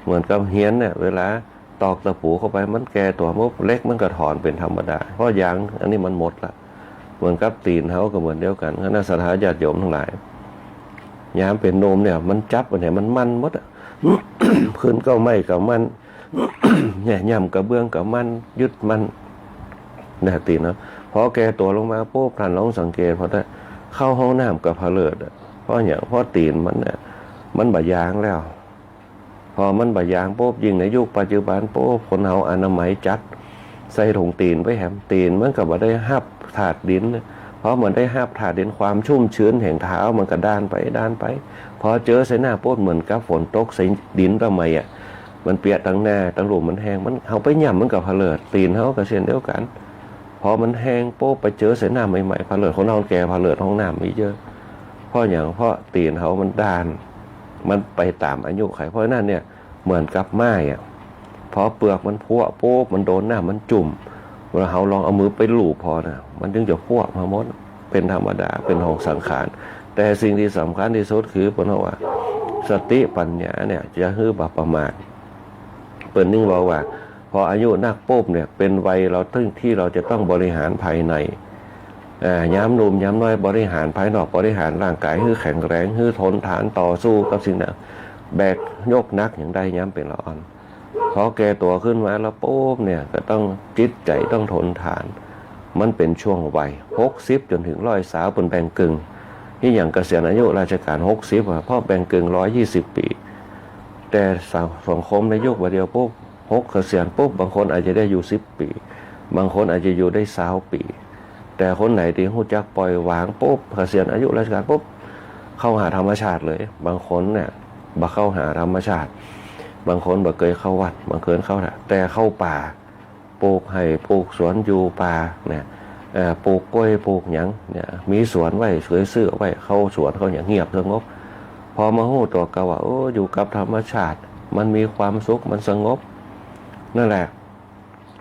เหมือนกับเฮียนเนี่ย เวลาตอกตะปูเข้าไป มันแก่ตั๋วปุ๊บ เหล็กมันก็ถอนเป๋นธรรมดา เพราะยางอันนี้มันหมดละ เหมือนกับตี๋นเฮาก็เหมือนเดียวกั๋น คณะศรัทธาญาติโยมตังหลาย ยามเป๋นหนุ่มเนี่ย มันจับอันไหนมันมั่นหมดอะ พื้นเก๊าไม้ก็มั่น เนี่ย ย่ำกระเบื้องก็มั่น ยึดมั่น นะ ตี๋นเนาะ พอแก่ตั๋วลงมาปุ๊บ ท่านลองสังเกต พอได้เข้าห้องน้ำก็เผลิดอะ เพราะหยัง เพราะตี๋นมันเนี่ย มันบ่ยางแล้ว พอมันบ่ยางปุ๊บ ยิ่งในยุคปัจจุบันปุ๊บ คนเฮาอนามัยจัด ใส่ถุงตี๋นไปแหม ตี๋นมันก็บ่ได้ฮับธาตุดิน พอบ่ได้ฮับธาตุดิน ความชุ่มชื้นแห่งเท้ามันก็ด้านไป ด้านไป พอเจอใส่หน้าปุ๊บ เหมือนกับฝนตกใส่ดินตะใหม่อะ มันเปียกตังหน้า ตังลุ่มมันแห้ง มัน เฮาไปย่ำมันก็เผลิด ตี๋นเฮาก็เช่นเดียวกั๋น พอมันแห้งปุ๊บ ไปเจอใส่น้ำใหม่ๆ เผลิด คนเฒ่าคนแก่เผลิดห้องน้ำมีเยอะ เพราะหยัง เพราะตี๋นเฮามันด้าน มันไปต๋ามอายุไข เพราะฉะนั้นเนี่ย เหมือนกับไม้อะ พอเปลือกมันผุปุ๊บ มันโดนน้ำมันจุ่ม เวลาเฮาลองเอามือไปลูบผ่อนะ มันจึงจะผุมาหมด เป๋นธรรมดา เป๋นของสังขาร แต่สิ่งตี้สำคัญตี้สุดคือ เปิ้นว่า สติปัญญาเนี่ย จะหื้อบ่ประมาท เปิ้นนึ่งบอกว่า พออายุนักปุ๊บเนี่ย เป๋นวัยเราที่ ที่เราจะต้องบริหารภายใน อ่า ยามหนุ่มยามน้อยบริหารภายนอก บริหารร่างกายหื้อแข็งแรง หื้อทนทานต่อสู้กับสิ่งนั้น แบกยกหนักหยังได้ยามเป๋นละอ่อน พอแก่ตั๋วขึ้นมาแล้วปุ๊บเนี่ย ก็ต้อง จิตใจ๋ต้องทนทาน มันเป๋นช่วงวัย หกสิบจ๋นเถิงร้อยซาว เปิ้นแบ่งเกิ่ง คืออย่างเกษียณอายุราชการหกสิบอะ เพราะแบ่งเกิ่งร้อยยี่สิบปี๋ แต่สัง สังคมในยุคบ่าเดี่ยวปุ๊บ หกเกษียณปุ๊บ บางคนอาจจะได้อยู่สิบปี๋ บางคนอาจจะอยู่ได้ซาวปี๋ แต่คนไหนตี้ฮู้จักปล่อยวางปุ๊บ เกษียณอายุราชการปุ๊บ เข้าหาธรรมชาติเลย บางคนเนี่ย บ่เข้าหาธรรมชาติ บางคนบ่เกยเข้าวัด บางคนเข้า แต่เข้าป่า ปลูกไฮ่ ปลูกสวน อยู่ป่าเนี่ย เอ่อ ปลูกกล้วย ปลูกหยังเนี่ย มีสวนไว้ เกยซื้อไว้ เข้าสวน เข้าหยัง เงียบสงบ พอมาฮู้ตั๋วเก่าว่า โอ้ อยู่กับธรรมชาติ มันมีความสุข มันสงบ นั่นแหละ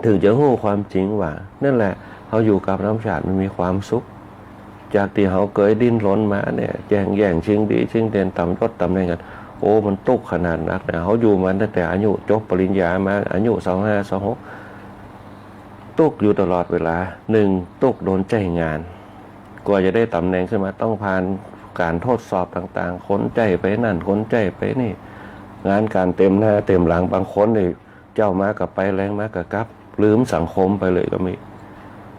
เถิงจะฮู้ความจริงว่า นั่นแหละ เฮาอยู่กับธรรมชาติ มันมีความสุข จากตี้เฮาเกยดิ้นรนมาเนี่ย แย่ง แย่งชิงดีชิงเด่น ต๋ำยศต๋ำแหน่งกั๋น โอ้ มันตุ๊กข์ขนาดนักนะ เฮาอยู่มาตั้งแต่อายุจบปริญญามา อายุซาวห้า ซาวหก ตุ๊กข์อยู่ตลอดเวลา นึ่ง ตุ๊กข์โดนใจ๊งาน กว่าจะได้ต๋ำแหน่งขึ้นมา ต้องผ่านก๋านทดสอบต่างๆ คนใจ๊ไปนั่น คนใจ๊ไปนี่ งานก๋านเต็มหน้าเต็มหลัง บางคนนี่ เจ๊ามาก็ไป แลงมาก็กลับ ลืมสังคมไปเลยก็มี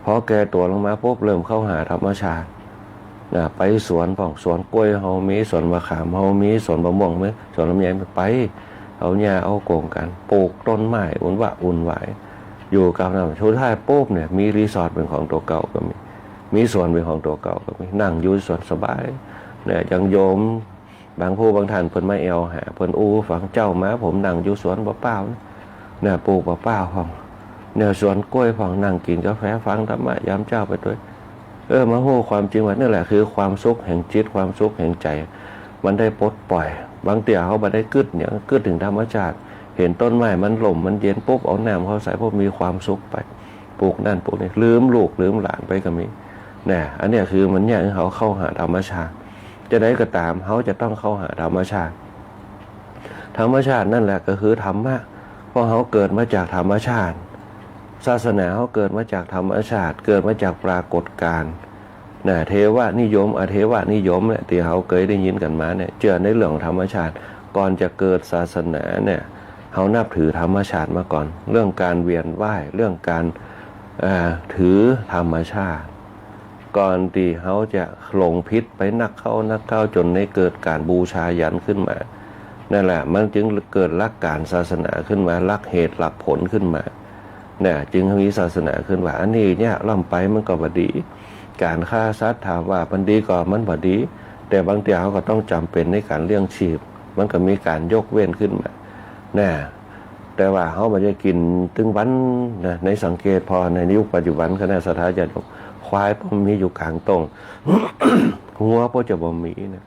พอแก่ตั๋วลงมาปุ๊บ เริ่มเข้าหาธรรมชาตินะ ไปสวนพ่อง สวนกล้วยเฮามี สวนมะขามเฮามี สวนมะม่วงมี สวนลำไยมี ไป เอาหญ้าเอาโก๋งกั๋น ปลูกต้นไม้ อุ่นวะอุ่นวาย อยู่กับธรรมชาติ สุดท้ายปุ๊บเนี่ย มีรีสอร์ทเป๋นของตั๋วเก่าก็มี มีสวนเป๋นของตั๋วเก่าก็มี นั่งอยู่สวนสบายเนี่ย อย่างโยม บางผู้บางท่านเปิ้นมาแอ่วหา เปิ้นอู้ฟัง เจ๊ามาผมนั่งอยู่สวนเปล่าๆ นะ ปลูกเปล่าๆ พ่อง เนี่ย สวนกล้วยพ่อง นั่งกิ๋นกาแฟฟังธรรมะยามเจ๊าไปตวย เออ มาฮู้ความจริงว่า นั่นแหละคือความสุขแห่งจิต ความสุขแห่งใจ๋ มันได้ปลดปล่อย บางเตื้อเฮาบ่ได้กึ๊ดหยัง กึ๊ดเถิงธรรมชาติ หันต้นไม้มันร่มมันเย็นปุ๊บ เอาน้ำเข้าใส่ปุ๊บ มีความสุขไป ปลูกนั่นปลูกนี่ ลืมลูกลืมหลานไปก็มี นะ อันเนี้ยคือมันยากหื้อเฮาเข้าหาธรรมชาติ จะใดก็ต๋าม เฮาจะต้องเข้าหาธรรมชาติ ธรรมชาตินั่นแหละก็คือธรรมะ เพราะเฮาเกิดมาจากธรรมชาติ ศาสนาเฮาเกิดมาจากธรรมชาติ เกิดมาจากปรากฏการณ์ นะ เทวนิยม อเทวนิยมเนี่ย ตี้เฮาเกยได้ยินกั๋นมาเนี่ย เจื้อในเรื่องของธรรมชาติ ก่อนจะเกิดศาสนาเนี่ย เฮานับถือธรรมชาติมาก่อน เรื่องก๋านเวียนว่าย เรื่องก๋าน อ่า ถือธรรมชาติ ก่อนตี้เฮาจะหลงผิดไปนักเข้านักเข้า จ๋นได้เกิดก๋านบูชายันขึ้นมา นั่นแหละ มันจึงเกิดหลักก๋านศาสนาขึ้นมา หลักเหตุหลักผลขึ้นมา นะ จึงมีศาสนาขึ้นว่า อันนี้เนี่ย ล้ำไปมันก็บ่ดี ก๋านฆ่าสัตว์ ถามว่ามันดีก่อ มันบ่ดี แต่บางเตื้อเฮาก็ต้องจ๋ำเป๋นในก๋านเลี้ยงชีพ มันก็มีก๋านยกเว้นขึ้นมา นะ แต่ว่าเฮาบ่ได้กิ๋นตึงวันนะ ในสังเกตผ่อในยุคปัจจุบัน คณะศรัทธาญาติโยม ควายบ่มีอยู่ก๋างต้ง งัวก็จะบ่มีนะ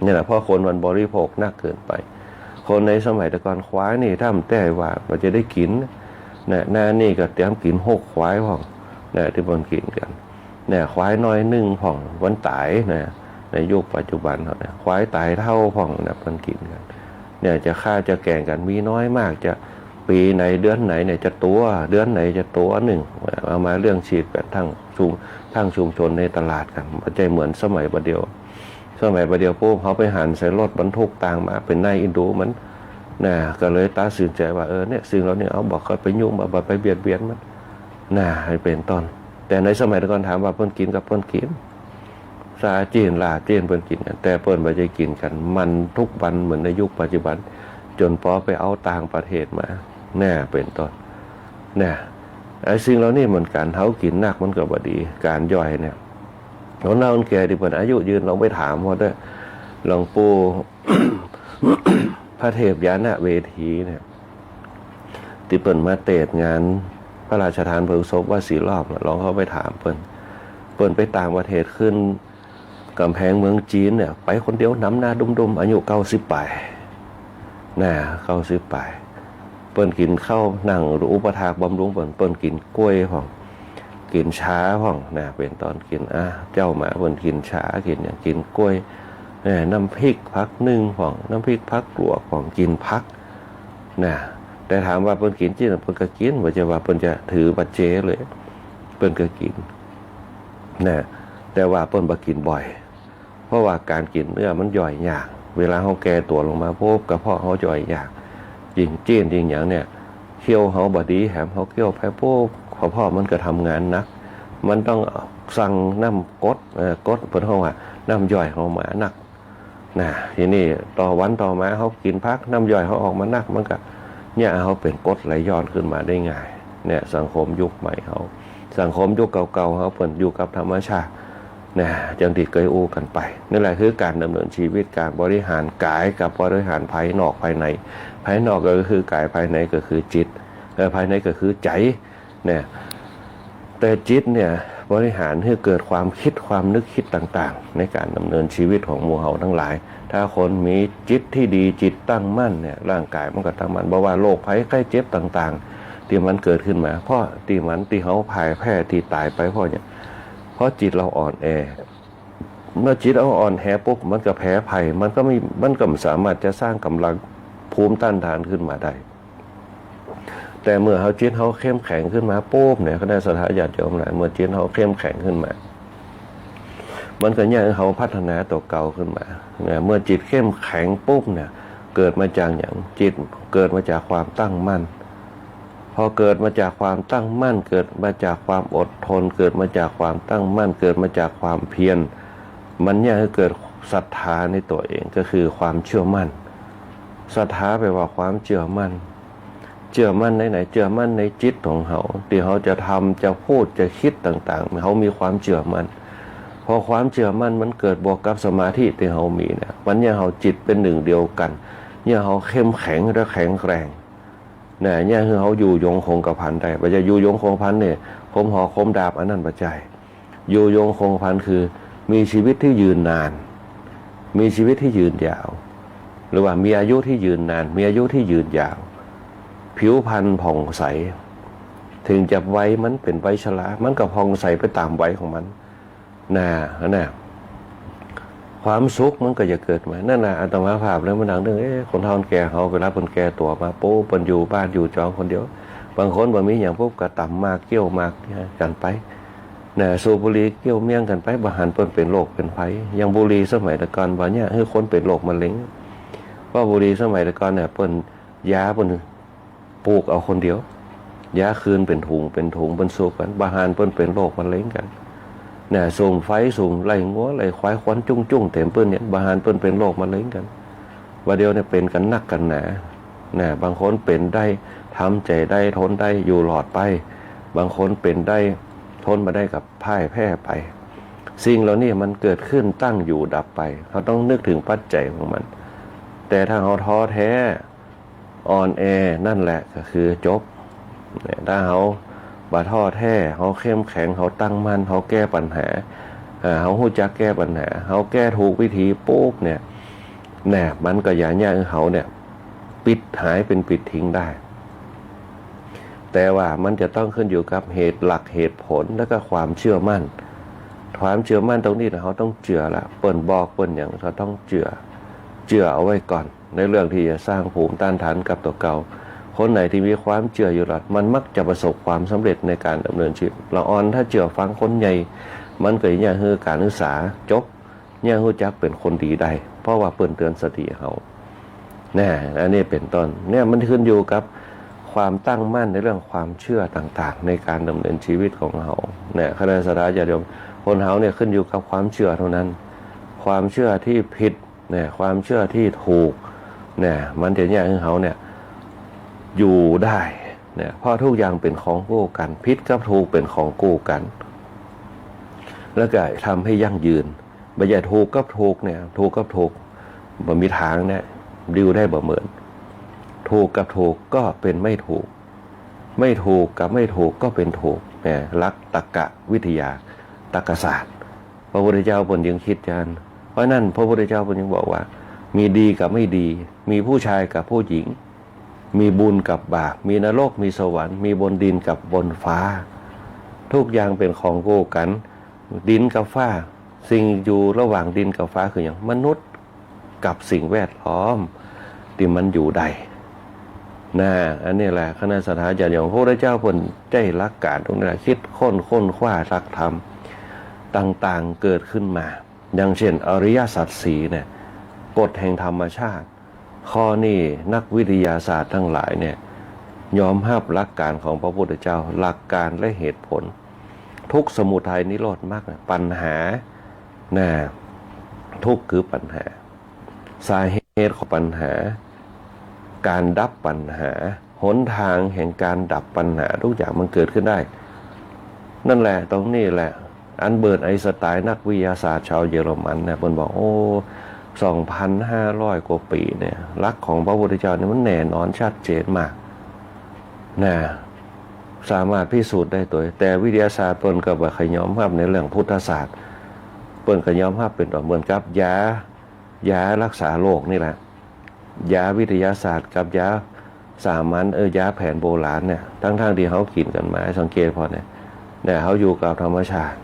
นี่แหละ เพราะคนมันบริโภคนักเกินไป คนในสมัยแต่ก่อนควายนี่ ถ้ามันแต๊ว่า มันจะได้กิ๋นนะ หน้านี่ก็เตรียมกิ๋นหกควายพ่องนะ ตี้เปิ้นกิ๋นกั๋น เนี่ย ควายน้อยนึ่งพ่อง วันต๋ายนะ ในยุคปัจจุบันเฮาเนี่ย ควายต๋ายเฒ่าพ่องนะ เปิ้นกิ๋นกั๋น เนี่ย จะฆ่าจะแก๋งกั๋นมีน้อยมาก จะปี๋ไหนเดือนไหนเนี่ยจะตั๋ว เดือนไหนจะตั๋วนึ่ง เอามาเลี้ยงชีพกั๋นทั้งชุม ทั้งชุมชนในตลาดกั๋น บ่ใจ้เหมือนสมัยบ่าเดี่ยว สมัยบ่าเดี่ยวปุ๊บ เฮาไปหันใส่รถบรรทุกตางมา เป๋นนายอินดูมันนะ ก็เลยตัดสินใจ๋ว่า เออ เนี่ย สิ่งเหล่านี้ เฮาบ่ค่อยไปยุ่ง บ่ บ่ไปเบียดเบียนมันนะ ให้เป๋นต้น แต่ในสมัยแต่ก่อนถามว่าเปิ้นกิ๋นก่อ เปิ้นกิ๋น ซาจีน ลาจีน เปิ้นกิ๋นกั๋น แต่เปิ้นบ่ใจ้กิ๋นกั๋นมันทุกวันเหมือนในยุคปัจจุบัน จ๋นปอไปเอาต่างประเทศมา เนี่ย เป๋นต้น เนี่ย ไอ้สิ่งเหล่านี้เหมือนกั๋น เฮากิ๋นนักมันก็บ่ดี ก๋านย่อยเนี่ย คนเฒ่าคนแก่ตี้เปิ้นอายุยืน ลองไปถามเปิ้นเต๊อะ หลวงปู่ พระเทพยานะเวทีเนี่ย ตี้เปิ้นมาเตศน์งานพระราชทานเพลิงศพวัดศรีล้อมน่ะ ลองเข้าไปถามเปิ้น เปิ้นไปต่างประเทศ ขึ้นก๋ำแพงเมืองจีนเนี่ย ไปคนเดียวนำหน้าดุ้มๆ อายุเก้าสิบป๋าย นะ เก้าสิบป๋าย เปิ้นกิ๋นข้าว นั่งอุปถากบำรุงเปิ้น เปิ้นกิ๋นกล้วยพ่อง กิ๋นชาพ่องนะ เป๋นต้น กิ๋น อ่ะ เจ๊ามาเปิ้นกิ๋นชา กิ๋นหยัง กิ๋นกล้วย เนี่ย น้ำพริกผักนึ่งพ่อง น้ำพริกผักลวกพ่อง กิ๋นผักนะ แต่ถามว่าเปิ้นกิ๋นจริง เปิ้นก็กิ๋น บ่ใจ้ว่าเปิ้นจะถือบัตรเจเลย เปิ้นก็กิ๋นนะ แต่ว่าเปิ้นบ่กิ๋นบ่อย เพราะว่าก๋านกิ๋นเนื้อมันย่อยยาก เวลาเฮาแก่ตั๋วลงมาปุ๊บ กระเพาะเฮาย่อยยาก ยิ่งจีนยิ่งหยังเนี่ย เคี้ยวเฮาบ่ดี แหมเฮาเคี้ยวไปปุ๊บ กระเพาะมันก็ทำงานหนัก มันต้องสั่งน้ำกรด เอ่อ กรด เปิ้นฮ้องว่าน้ำย่อยเฮามาหนักนะ ทีนี้ต่อวันต่อมาเฮากิ๋นผัก น้ำย่อยเฮาออกมาหนัก มันก็เนี่ย เฮาเป๋นกรดไหลย้อนขึ้นมาได้ง่าย เนี่ย สังคมยุคใหม่เฮา สังคมยุคเก่าๆ เฮาเปิ้นอยู่กับธรรมชาติ นะ อย่างตี้เกยอู้กั๋นไป นี่แหละคือก๋านดำเนินชีวิต ก๋านบริหารก๋ายกับบริหารภายนอกภายใน ภายนอกก็คือก๋าย ภายในก็คือจิต เอ่อ ภายในก็คือใจ๋ เนี่ย แต่จิตเนี่ยบริหารหื้อเกิดความคิดความนึกคิดต่างๆ ในก๋านดำเนินชีวิตของหมู่เฮาตังหลาย ถ้าคนมีจิตตี้ดี จิตตั้งมั่นเนี่ย ร่างก๋ายมันก็ตั้งมั่น บ่ว่าโรคภัยไข้เจ็บต่างๆ ตี้มันเกิดขึ้นมา เพราะตี้มัน ตี้เฮาพ่ายแพ้ ตี้ต๋ายไป เพราะหยัง เพราะจิตเฮาอ่อนแอ เมื่อจิตเฮาอ่อนแอปุ๊บ มันก็แผลไผ่ มันก็ไม่ มันก็บ่สามารถจะสร้างก๋ำลังภูมิต้านทานขึ้นมาได้ แต่เมื่อเฮาจิตเฮาเข้มแข็งขึ้นมาปุ๊บเนี่ย คณะศรัทธาญาติโยมหลาย เมื่อจิตเฮาเข้มแข็งขึ้นมา มันก็เยียะหื้อเฮาพัฒนาตั๋วเก่าขึ้นมา เนี่ย เมื่อจิตเข้มแข็งปุ๊บเนี่ย เกิดมาจากหยัง จิตเกิดมาจากความตั้งมั่น พอเกิดมาจากความตั้งมั่น เกิดมาจากความอดทน เกิดมาจากความตั้งมั่น เกิดมาจากความเพียร มันเยียะหื้อเกิดศรัทธาในตั๋วเอง ก็คือความเชื่อมั่น ศรัทธาแปลว่าความเชื่อมั่น เชื่อมั่นในไหน เชื่อมั่นในจิตของเฮา ตี้เฮาจะทำ จะพูด จะกึ๊ดต่างๆ เฮามีความเชื่อมั่น พอความเชื่อมั่นมันเกิดบวกกับสมาธิตี้เฮามีเนี่ย มันเยียะหื้อเฮาจิตเป๋นหนึ่งเดียวกั๋น เยียะหื้อเฮาเข้มแข็งและแข็งแรง นะ เยียะหื้อเฮาอยู่ยงคงกระพันได้ บ่ใจ้อยู่ยงคงกระพันเนี่ย คมหอกคมดาบ อันนั้นบ่ใจ้ อยู่ยงคงกระพันคือมีชีวิตตี้ยืนนาน มีชีวิตตี้ยืนยาว หรือว่ามีอายุตี้ยืนนาน มีอายุตี้ยืนยาว ผิวพรรณผ่องใส ถึงจะวัยมันเป๋นวัยชรา มันก็ผ่องใสไปต๋ามวัยของมัน นะ นะ เ ความสุขมันก็จะเกิดมา นั่นน่ะ อาตมาภาพแล้วมานั่งนึก เอ๊ะ คนเฒ่าคนแก่เฮา เวลาเปิ้นแก่ตั๋วมาปุ๊บ เปิ้นอยู่บ้านอยู่จองคนเดียว บางคนบ่มีหยังปุ๊บ ก็ตำหมากเคี้ยวหมากกั๋นไป นะ สูบบุหรี่เคี้ยวเมี้ยงกั๋นไป บ่หันเปิ้นเป๋นโรคเป๋นภัย อย่างบุหรี่สมัยแต่ก่อน บ่เยียะหื้อคนเป๋นโรคมะเร็ง เพราะบุหรี่สมัยแต่ก่อนเนี่ย เปิ้น ยาเปิ้นปลูกเอาคนเดียว ยาคืนเป๋นถุงเป๋นถุง เปิ้นสูบกั๋น บ่หันเปิ้นเป๋นโรคมะเร็งกั๋น นะ สุมไฟ สุมไล่งัวไล่ควาย ควันจุ้งๆ เต๋มปื้นเนี่ย บ่หันเปิ้นเป๋นโรคมะเร็งกั๋น บ่าเดี่ยวเนี่ยเป๋นกั๋นนักกั๋นหนา นะ บางคนเป๋นได้ ทำใจ๋ได้ ทนได้ อยู่รอดไป บางคนเป๋นได้ ทนบ่ได้ก็พ่ายแพ้ไป สิ่งเหล่านี้มันเกิดขึ้น ตั้งอยู่ ดับไป เฮาต้องนึกเถิงปัจจัยของมัน แต่ถ้าเฮาท้อแท้ อ่อนแอ นั่นแหละก็คือจบ เนี่ย ถ้าเฮาบ่ท้อแท้ เฮาเข้มแข็ง เฮาตั้งมั่น เฮาแก้ปัญหา อ่า เฮาฮู้จักแก้ปัญหา เฮาแก้ถูกวิธีปุ๊บเนี่ย แน่ มันก็อย่าเยียะหื้อเฮาเนี่ย ปิดหายเป๋นปิดทิ้งได้ แต่ว่ามันจะต้องขึ้นอยู่กับเหตุหลักเหตุผล แล้วก็ความเจื้อมั่น ความเจื้อมั่นตรงนี้นะ เฮาต้องเจื้อละ เปิ้นบอกเปิ้นหยัง เฮาต้องเจื้อ เจื้อเอาไว้ก่อน ในเรื่องตี้จะสร้างภูมิต้านทานกับตั๋วเก่า คนไหนตี้มีความเจื้ออยู่แล้ว มันมักจะประสบความสำเร็จในการดำเนินชีวิต ละอ่อนถ้าเจื้อฟังคนใหญ่ มันก็เยียะหื้อก๋านศึกษาจบ เยียะฮู้จักเป๋นคนดีได้ เพราะว่าเปิ้นเตื๋อนสติเฮา นะ อันนี้เป๋นต้น เนี่ย มันขึ้นอยู่กับความตั้งมั่นในเรื่องความเจื้อต่างๆ ในการดำเนินชีวิตของเฮา นะ คณะศรัทธาญาติโยม คนเฮาเนี่ยขึ้นอยู่กับความเจื้อเท่านั้น ความเจื้อตี้ผิด เนี่ย ความเจื้อตี้ถูก เนี่ย มันจะเยียะหื้อเฮาเนี่ย อยู่ได้ เนี่ย เพราะทุกอย่างเป๋นของกู้กั๋น ผิดกับถูกเป๋นของกู้กั๋น แล้วก็ทำให้ยั่งยืน บ่ใจ้ถูกกับถูกเนี่ย ถูกกับถูก บ่มีตางเนี่ย ดิวได้บ่เหมือน ถูกกับถูกก็เป๋นไม่ถูก ไม่ถูกกับไม่ถูกก็เป๋นถูก เนี่ย หลักตรรกวิทยา ตรรกศาสตร์ พระพุทธเจ้าเปิ้นจึงคิดอย่างนั้น เพราะฉะนั้นพระพุทธเจ้าเปิ้นจึงบอกว่า มีดีกับไม่ดี มีผู้ชายกับผู้หญิง มีบุญกับบาป มีนรก มีสวรรค์ มีบนดินกับบนฟ้า ทุกอย่างเป๋นของกู้กั๋น ดินกับฟ้า สิ่งอยู่ระหว่างดินกับฟ้าคือหยัง มนุษย์กับสิ่งแวดล้อมตี้มันอยู่ได้ นะ อันนี้แหละ คณะศรัทธาญาติโยม พระพุทธเจ้าเปิ้นใจ๊หลักการตรงนี้แหละ คิดค้น ค้นคว้าหลักธรรมต่างๆ เกิดขึ้นมา อย่างเช่น อริยสัจสี่เนี่ย กฎแห่งธรรมชาติ ข้อนี้นักวิทยาศาสตร์ทั้งหลายเนี่ย ยอมฮับหลักการของพระพุทธเจ้า หลักการและเหตุผล ทุกข์ สมุทัย นิโรธ มรรค ปัญหา นะ ทุกข์คือปัญหา สาเหตุของปัญหา ก๋านดับปัญหา หนตางแห่งก๋านดับปัญหา ทุกอย่างมันเกิดขึ้นได้ นั่นแหละ ตรงนี้แหละ อัลเบิร์ต ไอน์สไตน์ นักวิทยาศาสตร์ชาวเยอรมันเนี่ย เปิ้นบอก โอ้ สองพันห้าร้อยกว่าปี๋เนี่ย หลักของพระพุทธเจ้าเนี่ยมันแน่นอนชัดเจนมาก นะ สามารถพิสูจน์ได้ตวย แต่วิทยาศาสตร์เปิ้นก็บ่ใค่ยอมฮับในเรื่องพุทธศาสตร์ เปิ้นก็ยอมฮับเป๋นต้น เหมือนกับยา ยารักษาโรคนี่แหละ ยาวิทยาศาสตร์กับยาสามัญ เออ ยาแผนโบราณเนี่ย ทั้งๆ ตี้เฮากิ๋นกั๋นมา สังเกตผ่อเนี่ย เนี่ย เฮาอยู่กับธรรมชาติ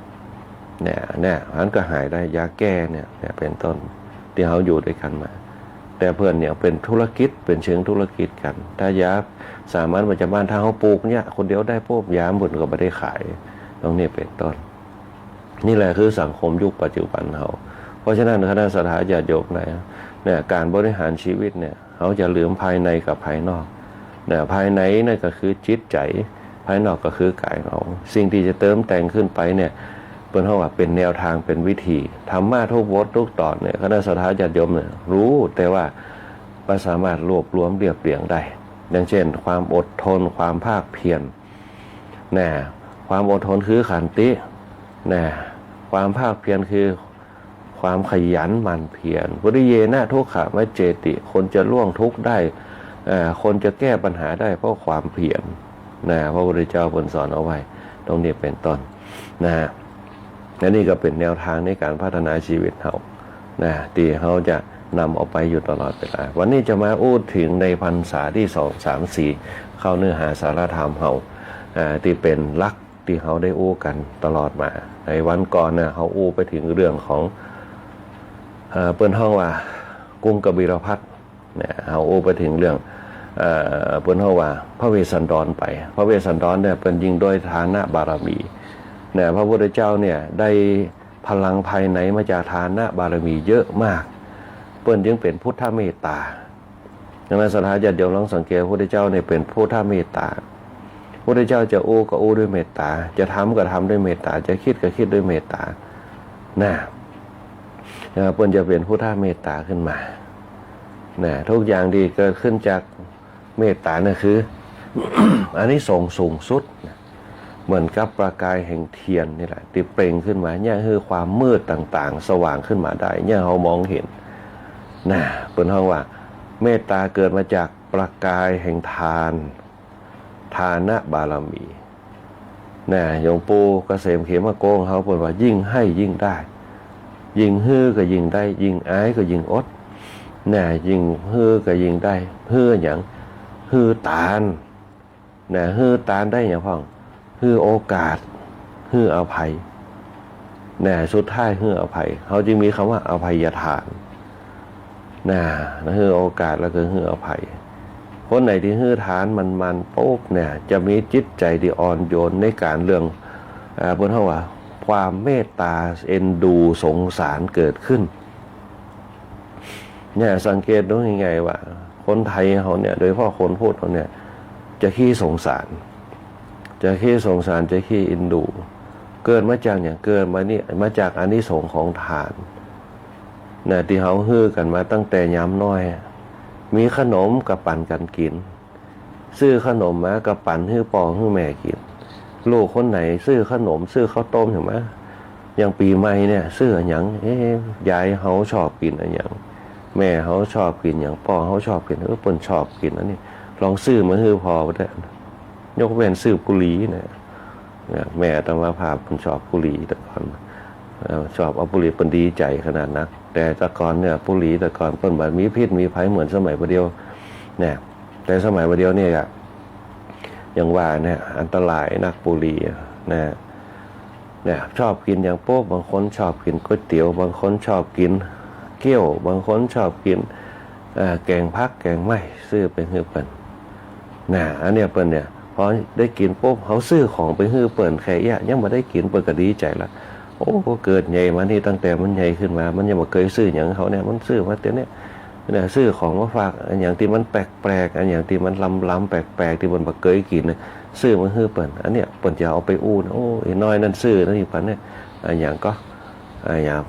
เนี่ย เนี่ย มันก็หายได้ ยาแก้เนี่ย เนี่ย เป๋นต้น ตี้เฮาอยู่ตวยกั๋นมา แต่เปิ้นเนี่ยเป๋นธุรกิจ เป๋นเชิงธุรกิจกั๋น ถ้ายาสามัญประจำบ้าน ถ้าเฮาปลูกเนี่ย คนเดียวได้ปุ๊บ ยาเปิ้นก็บ่ได้ขาย ตรงนี้เป๋นต้น นี่แหละคือสังคมยุคปัจจุบันเฮา เพราะฉะนั้น คณะศรัทธาญาติโยมนะ เนี่ย ก๋านบริหารชีวิตเนี่ย เฮาจะลืมภายในกับภายนอก เนี่ย ภายในนั่นก็คือจิตใจ๋ ภายนอกก็คือกายเฮา สิ่งตี้จะเติมแต่งขึ้นไปเนี่ย เปิ้นเฮาว่าเป๋นแนวตาง เป๋นวิธี ธรรมะทุกบททุกต๋อนเนี่ย คณะศรัทธาญาติโยมเนี่ย ฮู้ แต่ว่าบ่สามารถรวบรวมเรียบเรียงได้ อย่างเช่น ความอดทน ความภาคเพียร นะ ความอดทนคือขันติ นะ ความภาคเพียรคือความขยันหมั่นเพียร วิริยะนะทุกขะมัจเจติ คนจะล่วงทุกข์ได้ เอ่อ คนจะแก้ปัญหาได้เพราะความเพียร นะ พระพุทธเจ้าเปิ้นสอนเอาไว้ ตรงนี้เป๋นต้น นะ อันนี้ก็เป๋นแนวตางในก๋านพัฒนาชีวิตเฮา นะ ตี้เฮาจะนำเอาไปอยู่ตลอดเวลา วันนี้จะมาอู้เถิงในพรรษาตี้สอง สาม สี่ เข้าเนื้อหาสาระธรรมเฮา อ่า ตี้เป๋นหลักตี้เฮาได้อู้กั๋นตลอดมา ในวันก่อนน่ะ เฮาอู้ไปเถิงเรื่องของ เอ่อ เปิ้นฮ้องว่า กรุงกบิลพัสดุ์ เนี่ย เฮาอู้ไปเถิงเรื่อง เอ่อ เปิ้นฮ้องว่าพระเวสสันดรไป พระเวสสันดรเนี่ย เปิ้นยิ่งโดยทานะบารมี เนี่ย พระพุทธเจ้าเนี่ย ได้พลังภายในมาจากทานะบารมีเยอะมาก เปิ้นจึงเป๋นพุทธเมตตา ดังนั้นศรัทธาญาติโยมลองสังเกต พระพุทธเจ้าเนี่ยเป๋นพุทธเมตตา พระพุทธเจ้าจะอู้ก็อู้ด้วยเมตตา จะทำก็ทำด้วยเมตตา จะคิดก็คิดด้วยเมตตา นะ เอ่อ เปิ้นจะเป๋นพุทธเมตตาขึ้นมา นะ ทุกอย่างตี้เกิดขึ้นจากเมตตาเนี่ยคือ อานิสงส์สูงสุดนะ เหมือนกับประกายแห่งเทียนนี่แหละ ตี้เปล่งขึ้นมา เนี่ย หื้อความมืดต่างๆ สว่างขึ้นมาได้ เนี่ย เฮามองเห็น นะ เปิ้นฮ้องว่า เมตตาเกิดมาจากประกายแห่งทาน ทานะบารมี นะ หลวงปู่เกษมเขมโก เฮาเปิ้นว่า ยิ่งให้ยิ่งได้ ยิ่งหื้อก็ยิ่งได้ ยิ่งอายก็ยิ่งอด นะ ยิ่งหื้อก็ยิ่งได้ หื้อหยัง หื้อตาน นะ หื้อตานได้หยังพ่อง หื้อโอกาส หื้ออภัย นะ สุดท้ายหื้ออภัย เฮาจึงมีกำว่าอภัยทาน นะ หื้อโอกาสแล้วก็หื้ออภัย คนไหนตี้หื้อตานมันๆ ปุ๊บเนี่ย จะมีจิตใจ๋ตี้อ่อนโยนในก๋านเรื่อง เอ่อ เปิ้นฮ้องว่าความเมตตาเอ็นดูสงสารเกิดขึ้น เนี่ย สังเกตดูง่ายๆ ว่า คนไทยเฮาเนี่ย โดยเฉพาะคนพุทธเฮาเนี่ย จะขี้สงสาร จะขี้สงสาร จะขี้เอ็นดู เกิดมาจากหยัง เกิดมานี่ มาจากอานิสงส์ของทาน นะ ตี้เฮาหื้อกั๋นมาตั้งแต่ยามน้อย มีขนมก็ปั๋นกั๋นกิ๋น ซื้อขนมมาก็ปั๋นหื้อป้อหื้อแม่กิ๋น ลูกคนไหนซื้อขนม ซื้อข้าวต้มหยังมา อย่างปี๋ใหม่เนี่ย ซื้ออะหยัง เอ๊ะ ยายเฮาชอบกิ๋นอะหยัง แม่เฮาชอบกิ๋นหยัง ป้อเฮาชอบกิ๋น เออ เปิ้นชอบกิ๋นอันนี้ ลองซื้อมาหื้อพ่อเปิ้นเต๊อะ ยกเว้นซื้อปุหรี่นะ เนี่ย แม่อาตมาภาพเปิ้นชอบปุหรี่แต่ก่อน เอ่อ ชอบเอาปุหรี่ เปิ้นดีใจ๋ขนาดนัก แต่แต่ก่อนเนี่ย ปุหรี่แต่ก่อนเปิ้นบ่มีพิษมีภัยเหมือนสมัยบ่าเดี่ยว เนี่ย แต่สมัยบ่าเดี่ยวเนี่ยอะ อย่างว่าเนี่ย อันตรายนักปุหรี่อะ นะ เนี่ย ชอบกิ๋นหยังปุ๊บ บางคนชอบกิ๋นก๋วยเตี๋ยว บางคนชอบกิ๋นเกี๊ยว บางคนชอบกิ๋น เอ่อ แก๋งผักแก๋งไม้ ซื้อไปหื้อเปิ้น นะ อันเนี้ยเปิ้นเนี่ย พอได้กิ๋นปุ๊บ เฮาซื้อของไปหื้อเปิ้น แค่เอี้ยยังบ่ได้กิ๋น เปิ้นก็ดีใจ๋ละ โอ้ เกิดใหญ่มานี่ ตั้งแต่มันใหญ่ขึ้นมา มันยังบ่เกยซื้อหยังหื้อเฮาเนี่ย มันซื้อมาเตื้อเนี่ย เนี่ย ซื้อของมาฝาก อะหยังตี้มันแปลกๆ อะหยังตี้มันล้ำๆ แปลกๆ ตี้เปิ้นบ่เกยกิ๋นเนี่ย ซื้อมาหื้อเปิ้น อันเนี้ยเปิ้นจะเอาไปอู้นะ โอ้ ไอ้น้อยนั่นซื้อนะ ตี้เปิ้นเนี่ย อะหยังก็ อะหยัง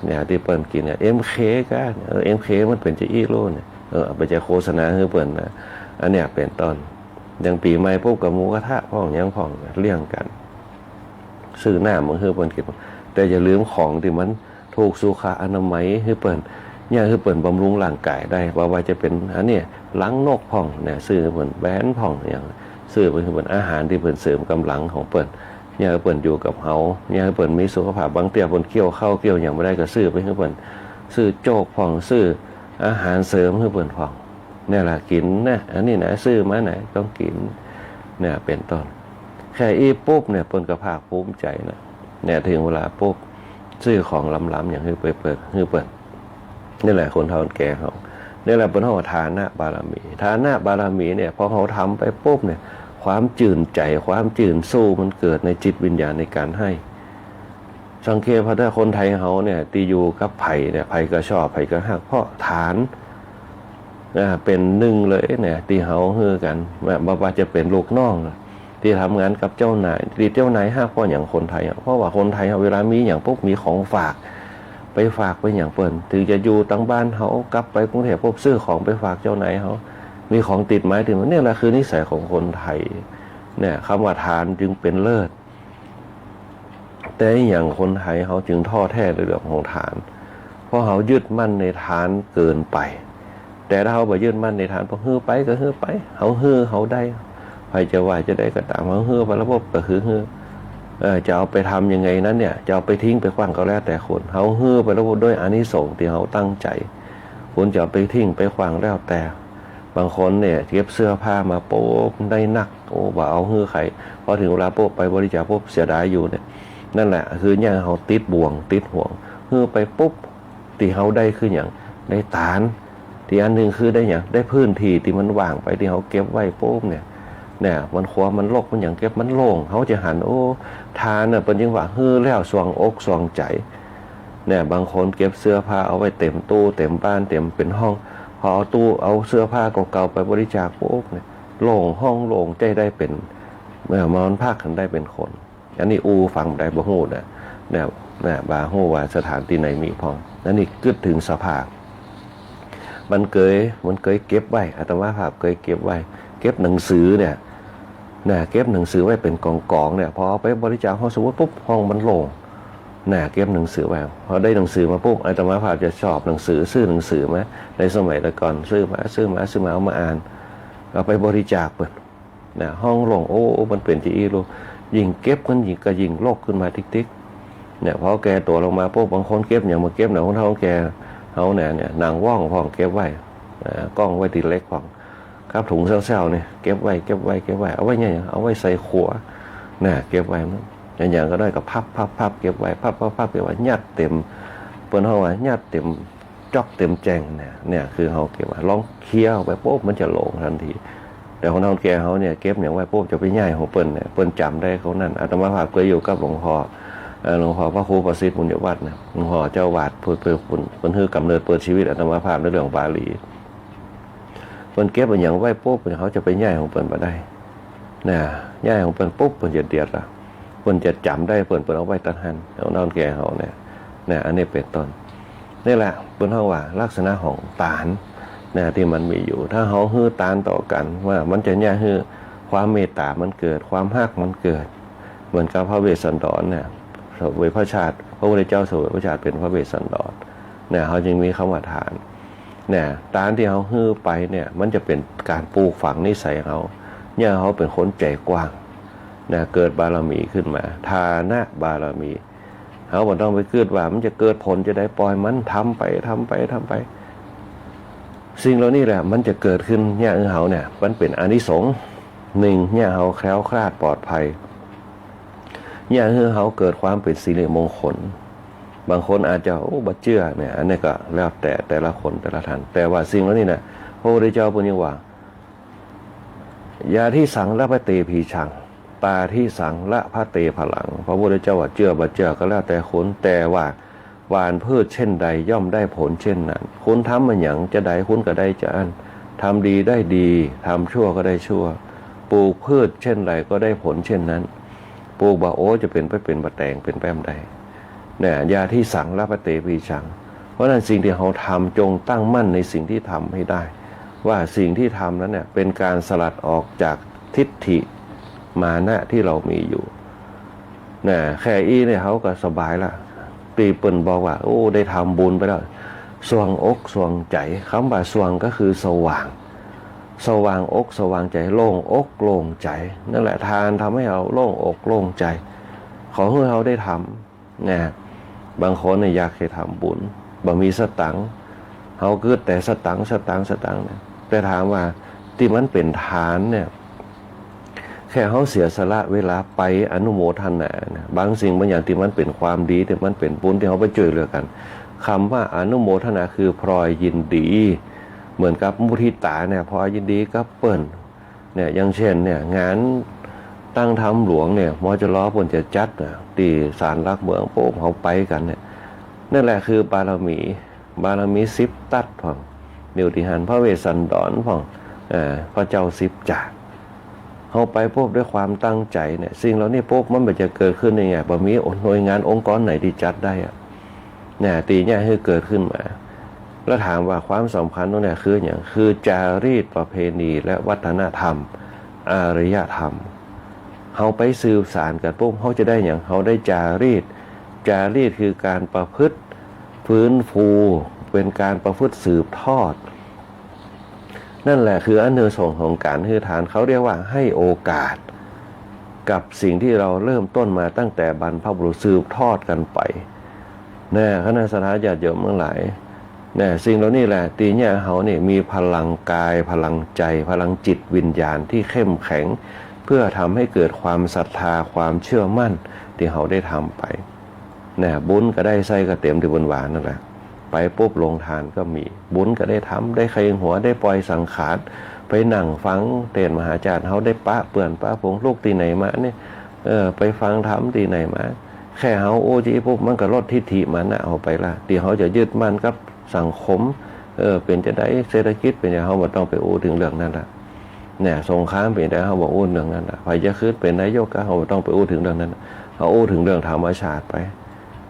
เนี่ย ตี้เปิ้นกิ๋นเนี่ย เอ็มเค ก็ เออ เอ็มเค มันเป๋นจาอี้โลเนี่ย เออ เอาไปจะโฆษณาหื้อเปิ้นนะ อันเนี้ยเป๋นต้น อย่างปี๋ใหม่ปุ๊บก็หมูกระทะพ่องหยังพ่อง เลี้ยงกั๋น ซื้อน้ำมาหื้อเปิ้นกิ๋น แต่อย่าลืมของตี้มันถูกสุขอนามัยหื้อเปิ้น เนี่ย หื้อเปิ้นบำรุงร่างกายได้ บ่ว่าจะเป๋นอันเนี้ย รังนกพ่องเนี่ย ซื้อหื้อเปิ้น แหวนพ่องหยัง ซื้อไปหื้อเปิ้น อาหารตี้เปิ้นเสริมก๋ำลังของเปิ้น เนี่ย หื้อเปิ้นอยู่กับเฮา เนี่ย หื้อเปิ้นมีสุขภาพ บางเตื้อเปิ้นเคี้ยวข้าวเคี้ยวหยังบ่ได้ก็ซื้อไปหื้อเปิ้น ซื้อโจ๊กพ่อง ซื้ออาหารเสริมหื้อเปิ้นพ่อง เนี่ยละกิ๋นนะ อันนี้นะ ซื้อมานะ ต้องกิ๋น เนี่ย เป๋นต้น แค่อี้ปุ๊บเนี่ย เปิ้นก็ภาคภูมิใจ๋นะ เนี่ย เถิงเวลาปุ๊บ ซื้อของล้ำๆ หยังหื้อไปเปิ้น หื้อเปิ้น นี่แหละคนเฒ่าคนแก่เฮา นี่แหละเปิ้นฮ้องว่าทานะบารมี ทานะบารมีเนี่ย พอเฮาทำไปปุ๊บเนี่ย ความจื่นใจ๋ ความจื่นชู่มันเกิดในจิตวิญญาณในก๋านให้ สังเกตพอถ้าคนไทยเฮาเนี่ย ตี้อยู่กับใผเนี่ย ใผก็ชอบ ใผก็ฮัก เพราะทาน อ่า เป๋นนึ่งเลยเนี่ย ตี้เฮาหื้อกั๋น บ่ บ่ว่าจะเป๋นลูกน้อง ตี้ทำงานกับเจ้านาย ตี้เจ้านายฮัก เพราะหยังคนไทยอะ เพราะว่าคนไทยอะ เวลามีหยังปุ๊บ มีของฝาก ไปฝากไปหยังเปิ้น เถิงจะอยู่ตางบ้านเฮา กลับไปกรุงเทพฯปุ๊บ ซื้อของไปฝากเจ้านายเฮา มีของติดไม้ติดมือ เนี่ยแหละคือนิสัยของคนไทย เนี่ย กำว่าทานจึงเป๋นเลิศ แต่หยังคนไทยเฮาจึงถ่อแท้ในเรื่องของทาน เพราะเฮายึดมั่นในทานเกินไป แต่ถ้าเฮาบ่ยึดมั่นในทาน พอหื้อไปก็หื้อไป เฮาหื้อเฮาได้ ใผจะว่าจะใดก็ต๋าม เฮาหื้อไปแล้วปุ๊บก็คือหื้อ เอ่อ จะเอาไปทำยังไงนั้นเนี่ย จะเอาไปทิ้งไปขว้างก็แล้วแต่คน เฮาหื้อไปแล้วปุ๊บ ด้วยอานิสงส์ตี้เฮาตั้งใจ๋ คนจะเอาไปทิ้งไปขว้างแล้วแต่ บางคนเนี่ยเก็บเสื้อผ้ามาปุ๊บได้นัก โอ้ บ่เอาหื้อใผ พอเถิงเวลาปุ๊บไปบริจาคปุ๊บเสียดายอยู่เนี่ย นั่นแหละคือเนี่ยเฮาติดบ่วงติดห่วง หื้อไปปุ๊บ ตี้เฮาได้คือหยัง ได้ตาน ตี้อันนึ่งคือได้หยัง ได้พื้นตี้ตี้มันว่างไปตี้เฮาเก็บไว้ปุ๊บเนี่ย เนี่ย มันขวางมันรกมันหยัง เก็บมันโล่ง เฮาจะหัน โอ้ ตานน่ะ เปิ้นจึงว่าหื้อแล้วส่วงอกส่วงใจ๋ เนี่ย บางคนเก็บเสื้อผ้าเอาไว้เต็มตู้เต็มบ้านเต็มเป๋นห้อง พอเอาตู้เอาเสื้อผ้าเก่าๆไปบริจาคปุ๊บเนี่ย โล่งห้องโล่งใจ๋ได้เป๋น เอ่อ นอนพักกั๋นได้เป๋นคน อันนี้อู้ฟังได้บ่ฮู้นะ เนี่ย เนี่ย บ่ฮู้ว่าสถานตี้ไหนมีพ่อง อันนี้กึ๊ดเถิงสภาพ มันเกย มันเกยเก็บไว้ อาตมาภาพเกยเก็บไว้ เก็บหนังสือเนี่ย นะ เก็บหนังสือไว้เป๋นก๋องๆ เนี่ย พอเอาไปบริจาคห้องสมุดปุ๊บ ห้องมันโล่ง นะ เก็บหนังสือไว้ พอได้หนังสือมาปุ๊บ อาตมาภาพจะชอบหนังสือ ซื้อหนังสือมา ในสมัยแต่ก่อน ซื้อมา ซื้อมา ซื้อมา เอามาอ่าน เอาไปบริจาคเปิ้น นะ ห้องโล่ง โอ้ มันเป๋นจาอี้ลูก ยิ่งเก็บมันยิ่ง ก็ยิ่งรกขึ้นมาติ๊กๆ เนี่ย พอแก่ตั๋วลงมาปุ๊บ บางคนเก็บหยังมาเก็บนะ คนเฒ่าคนแก่เฮาเนี่ย เนี่ย หนังว่องพ่องเก็บไว้ อ่า ก้องไว้ตี้เหล็กพ่อง กับถุงแส้วๆ เนี่ย เก็บไว้ เก็บไว้ เก็บไว้ เอาไว้เนี่ย เอาไว้ใส่ขัว นะ เก็บไว้ มัน อย่างๆ ก็ได้ก็พับ พับ พับ เก็บไว้ พับ พับ พับ เก็บไว้ ยัดเต็ม เปิ้นฮ้องว่ายัดเต็ม จ๊อกเต็มแจ้งเนี่ย เนี่ยคือเฮาเก็บไว้ ลองเคลียร์ออกไปปุ๊บ มันจะโล่งตันที แต่คนเฒ่าคนแก่เฮาเนี่ย เก็บหยังไว้ปุ๊บ จะไปย้ายของเปิ้นเนี่ย เปิ้นจ๋ำได้เท่านั้น อาตมาภาพเกยอยู่กับหลวงพ่อ เอ่อ หลวงพ่อพระครูประสิทธิ์บุญยวัฒน์เนี่ย หลวงพ่อเจ้าอาวาส เปิ้น เปิ้น เปิ้น เปิ้นหื้อกำเนิดเปิดชีวิตอาตมาภาพในเรื่องบาลี เปิ้นเก็บอะหยังไว้ปุ๊บ เปิ้น เฮาจะไปย้ายของเปิ้นบ่ได้ นะ ย้ายของเปิ้นปุ๊บ เปิ้นจะเดือดละ เปิ้นจะจ๋ำได้ เปิ้น เปิ้นเอาไว้ตังหั้น เอานอนแก่เฮาเนี่ย นะ อันนี้เป๋นต้น นี่แหละ เปิ้นฮ้องว่าลักษณะของตาน นะ ตี้มันมีอยู่ ถ้าเฮาหื้อตานต่อกั๋น ว่ามันจะเยียะหื้อความเมตต๋ามันเกิด ความฮักมันเกิด เหมือนกับพระเวสสันดรเนี่ย เสวยพระชาติ พระพุทธเจ้าเสวยพระชาติเป๋นพระเวสสันดร เนี่ย เฮาจึงมีกำว่าตาน เนี่ย ตานตี้เฮาหื้อไปเนี่ย มันจะเป๋นก๋านปลูกฝังนิสัยเฮา เยียะเฮาเป๋นคนใจ๋กว้าง นะ เกิดบารมีขึ้นมา ทานะบารมี เฮาบ่ต้องไปกึ๊ดว่ามันจะเกิดผลจาใด ปล่อยมัน ทำไป ทำไป ทำไป สิ่งเหล่านี้แหละ มันจะเกิดขึ้นเยียะหื้อเฮาเนี่ย มันเป๋นอานิสงส์ นึ่ง เยียะหื้อเฮาแคล้วคลาดปลอดภัย เยียะหื้อเฮาเกิดความเป๋นสิริมงคล บางคนอาจจะ โอ้ บ่เจื้อเนี่ย อันนี้ก็แล้วแต่แต่ละคนแต่ละท่าน แต่ว่าสิ่งเหล่านี้นะ พระพุทธเจ้าเปิ้นยังว่า ญาทิสัง ลภะเต ภีชัง ตาทิสัง ลภะเต ผลัง พระพุทธเจ้าว่า เจื้อบ่เจื้อก็แล้วแต่คุณ แต่ว่า หว่านพืชเช่นใดย่อมได้ผลเช่นนั้น คุณทำอะหยังจาใดคุณก็ได้จาอั้น ทำดีได้ดี ทำชั่วก็ได้ชั่ว ปลูกพืชเช่นใดก็ได้ผลเช่นนั้น ปลูกบ่าโอ้จะเป๋นไปเป๋นบ่าแตงเป๋นไปบ่ได้ เนี่ย ญาทิสัง ลภะเต ภีชัง เพราะฉะนั้นสิ่งตี้เฮาทำจงตั้งมั่นในสิ่งตี้ทำให้ได้ ว่าสิ่งตี้ทำนั้นเนี่ยเป๋นก๋านสลัดออกจากทิฏฐิมานะตี้เฮามีอยู่ นะ แค่อี้เนี่ยเฮาก็สบายละ ตี้เปิ้นบอกว่า โอ้ ได้ทำบุญไปแล้ว ส่วงอกส่วงใจ๋ กำว่าส่วงก็คือสว่าง สว่างอกสว่างใจ๋ โล่งอกโล่งใจ๋ นั่นแหละ ตานทำหื้อเฮาโล่งอกโล่งใจ๋ ขอหื้อเฮาได้ทำ นะ บางคนเนี่ยอยากจะทำบุญ บ่มีสตางค์ เฮากึ๊ดแต่สตางค์ สตางค์ สตางค์เนี่ย แต่ถามว่าตี้มันเป๋นตานเนี่ย แค่เฮาเสียสละเวลาไปอนุโมทนานะ บางสิ่งบางอย่างตี้มันเป๋นความดี ตี้มันเป๋นบุญ ตี้เฮาไปจ้วยเหลือกั๋น กำว่าอนุโมทนาคือพลอยยินดี เหมือนกับมุทิตาเนี่ย พลอยยินดีกับเปิ้น เนี่ย อย่างเช่นเนี่ย งานตั้งธรรมหลวงเนี่ย มจร เปิ้นจะจัดน่ะ ตี้ศาลหลักเมือง โป๊ะ เฮาไปกั๋นเนี่ย นั่นแหละคือบารมี บารมีสิบตัดพ่อง นิวติหัน พระเวสสันดรพ่อง เอ่อ พระเจ้าสิบจาด เฮาไปปุ๊บด้วยความตั้งใจ๋เนี่ย สิ่งเหล่านี้ปุ๊บ มันบ่จะเกิดขึ้นได้ไง บ่มีหน่วยงานองค์กรไหนตี้จัดได้อะ เนี่ย ตี้เยียะหื้อเกิดขึ้นมา แล้วถามว่าความสำคัญตรงเนี้ยคือหยัง คือจารีตประเพณีและวัฒนธรรม อารยธรรม เฮาไปสืบสานกั๋นปุ๊บ เฮาจะได้หยัง เฮาได้จารีต จารีตคือก๋านประพฤติ ฟื้นฟู เป๋นก๋านประพฤติสืบทอด นั่นแหละคืออานิสงส์ของก๋านหื้อตาน เขาเรียกว่าให้โอกาสกับสิ่งตี้เฮาเริ่มต้นมาตั้งแต่บรรพบุรุษสืบทอดกั๋นไป นะ คณะศรัทธาญาติโยมตังหลาย นะ สิ่งเหล่านี้แหละตี้เยียะหื้อเฮานี่มีพลังกาย พลังใจ๋ พลังจิตวิญญาณตี้เข้มแข็ง เพื่อทำให้เกิดความศรัทธา ความเชื่อมั่นตี้เฮาได้ทำไป นะ บุญก็ได้ไส้ก็เต็มตี้เปิ้นว่านั่นแหละ ไปปุ๊บโฮงทานก็มี บุญก็ได้ทำ ได้ใค่หัว ได้ป่อยสังขาร ไปนั่งฟังเตสน์มหาจารย์ เฮาได้ปะเปื้อนปะฝูง ลุกตี้ไหนมาเนี่ย เออ ไปฟังธรรมตี้ไหนมา แค่เฮาอู้จาอี้ปุ๊บ มันก็ลดทิฏฐิมานะเฮาไปละ ตี้เฮาจะยึดมั่นกับสังคม เออ เป๋นจาใด เศรษฐกิจเป๋นจาใด เฮาบ่ต้องไปอู้เถิงเรื่องนั้นละ เนี่ย สงครามเป๋นจาใด เฮาบ่อู้เรื่องนั้นละ ใผจะขึ้นเป๋นนายกก็ เฮาบ่ต้องไปอู้เถิงเรื่องนั้นละ เฮาอู้เถิงเรื่องธรรมชาติไป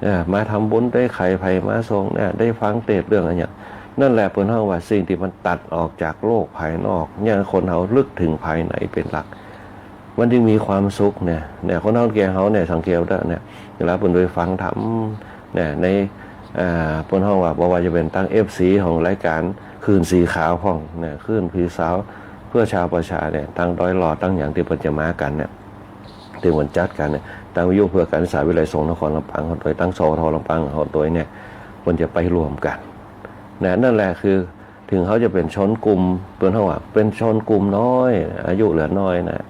เออ มาทำบุญได้ใค่ ใผมาส่งเนี่ย ได้ฟังเตสน์เรื่องอะหยัง นั่นแหละเปิ้นฮ้องว่าสิ่งตี้มันตัดออกจากโลกภายนอก เนี่ย คนเฮาลึกเถิงภายในเป๋นหลัก มันจึงมีความสุขเนี่ย เนี่ย คนเฒ่าแก่เฮาเนี่ย สังเกตเด้อเนี่ย เวลาเปิ้นไปฟังธรรมเนี่ย ใน อ่า เปิ้นฮ้องว่า บ่ว่าจะเป๋นตังเอฟซีของรายก๋านคลื่นสีขาวพ่องเนี่ย คลื่นผีสาว เพื่อชาวประชาเนี่ย ตังดอยหล่อ ตังหยังตี้เปิ้นจะมากั๋นเนี่ย ตี้เปิ้นจัดกั๋นเนี่ย ตังวิทยุเพื่อก๋านศึกษาวิทยาลัยสงฆ์นครลำปางเฮาตวย ตัง สวท ลำปางเฮาตวยเนี่ย เปิ้นจะไปรวมกั๋นนะ นั่นแหละคือ เถิงเฮาจะเป๋นชนกลุ่ม เปิ้นฮ้องว่าเป๋นชนกลุ่มน้อย อายุเหลือน้อยนะ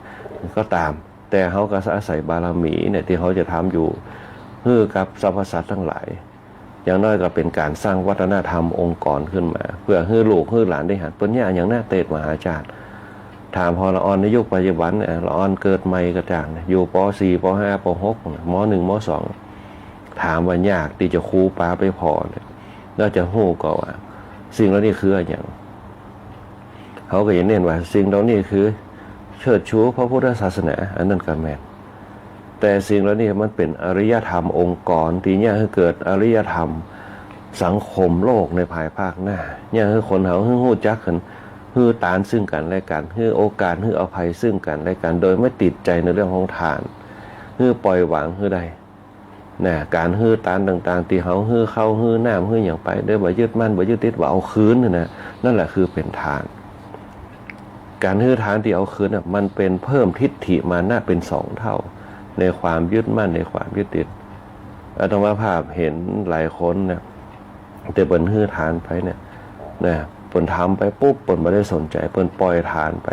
ก็ต๋าม แต่เฮาก็อาศัยบารมีเนี่ย ตี้เฮาจะทำอยู่ หื้อกับสรรพสัตว์ตังหลาย อย่างน้อยก็เป๋นก๋านสร้างวัฒนธรรมองค์กรขึ้นมา เปื้อหื้อลูกหื้อหลานได้หัน เปิ้นเยียะอย่างเนี้ย เตสน์มหาจารย์ ถามผ่อละอ่อนในยุคปัจจุบันเนี่ย ละอ่อนเกิดใหม่ก็จ้างเนี่ย อยู่ ป.สี่ ป.ห้า ป.หก เนี่ย ม.หนึ่ง ม.สอง ถามว่ายากตี้จะครูปาไปผ่อเนี่ย แล้วจะฮู้ก่อว่า สิ่งเหล่านี้คืออะหยัง เฮาก็จะเน้นว่าสิ่งเหล่านี้คือเชิดชูพระพุทธศาสนา อันนั้นก็แม่น แต่สิ่งเหล่านี้มันเป๋นอารยธรรมองค์กรตี้เยียะหื้อเกิดอารยธรรมสังคมโลกในภายภาคหน้า เยียะหื้อคนเฮาหื้อฮู้จักกั๋น หื้อตานซึ่งกั๋นและกั๋น หื้อโอกาส หื้ออภัยซึ่งกั๋นและกั๋น โดยไม่ติดใจ๋ในเรื่องของทาน หื้อป่อยวางหื้อได้ นะ ก๋านหื้อตานต่างๆ ตี้เฮาหื้อข้าวหื้อน้ำหื้อหยังไป โดยบ่ยึดมั่นบ่ยึดติดว่าเอาคืนน่ะนะ นั่นแหละคือเป๋นทาน ก๋านหื้อทานตี้เอาคืนน่ะ มันเป๋นเพิ่มทิฏฐิมานะเป๋นสองเต้า ในความยึดมั่น ในความยึดติด อาตมาภาพหันหลายคนนะ ตี้เปิ้นหื้อทานไปเนี่ย นะ เปิ้นทำไปปุ๊บ เปิ้นบ่ได้สนใจ๋ เปิ้นป่อยทานไป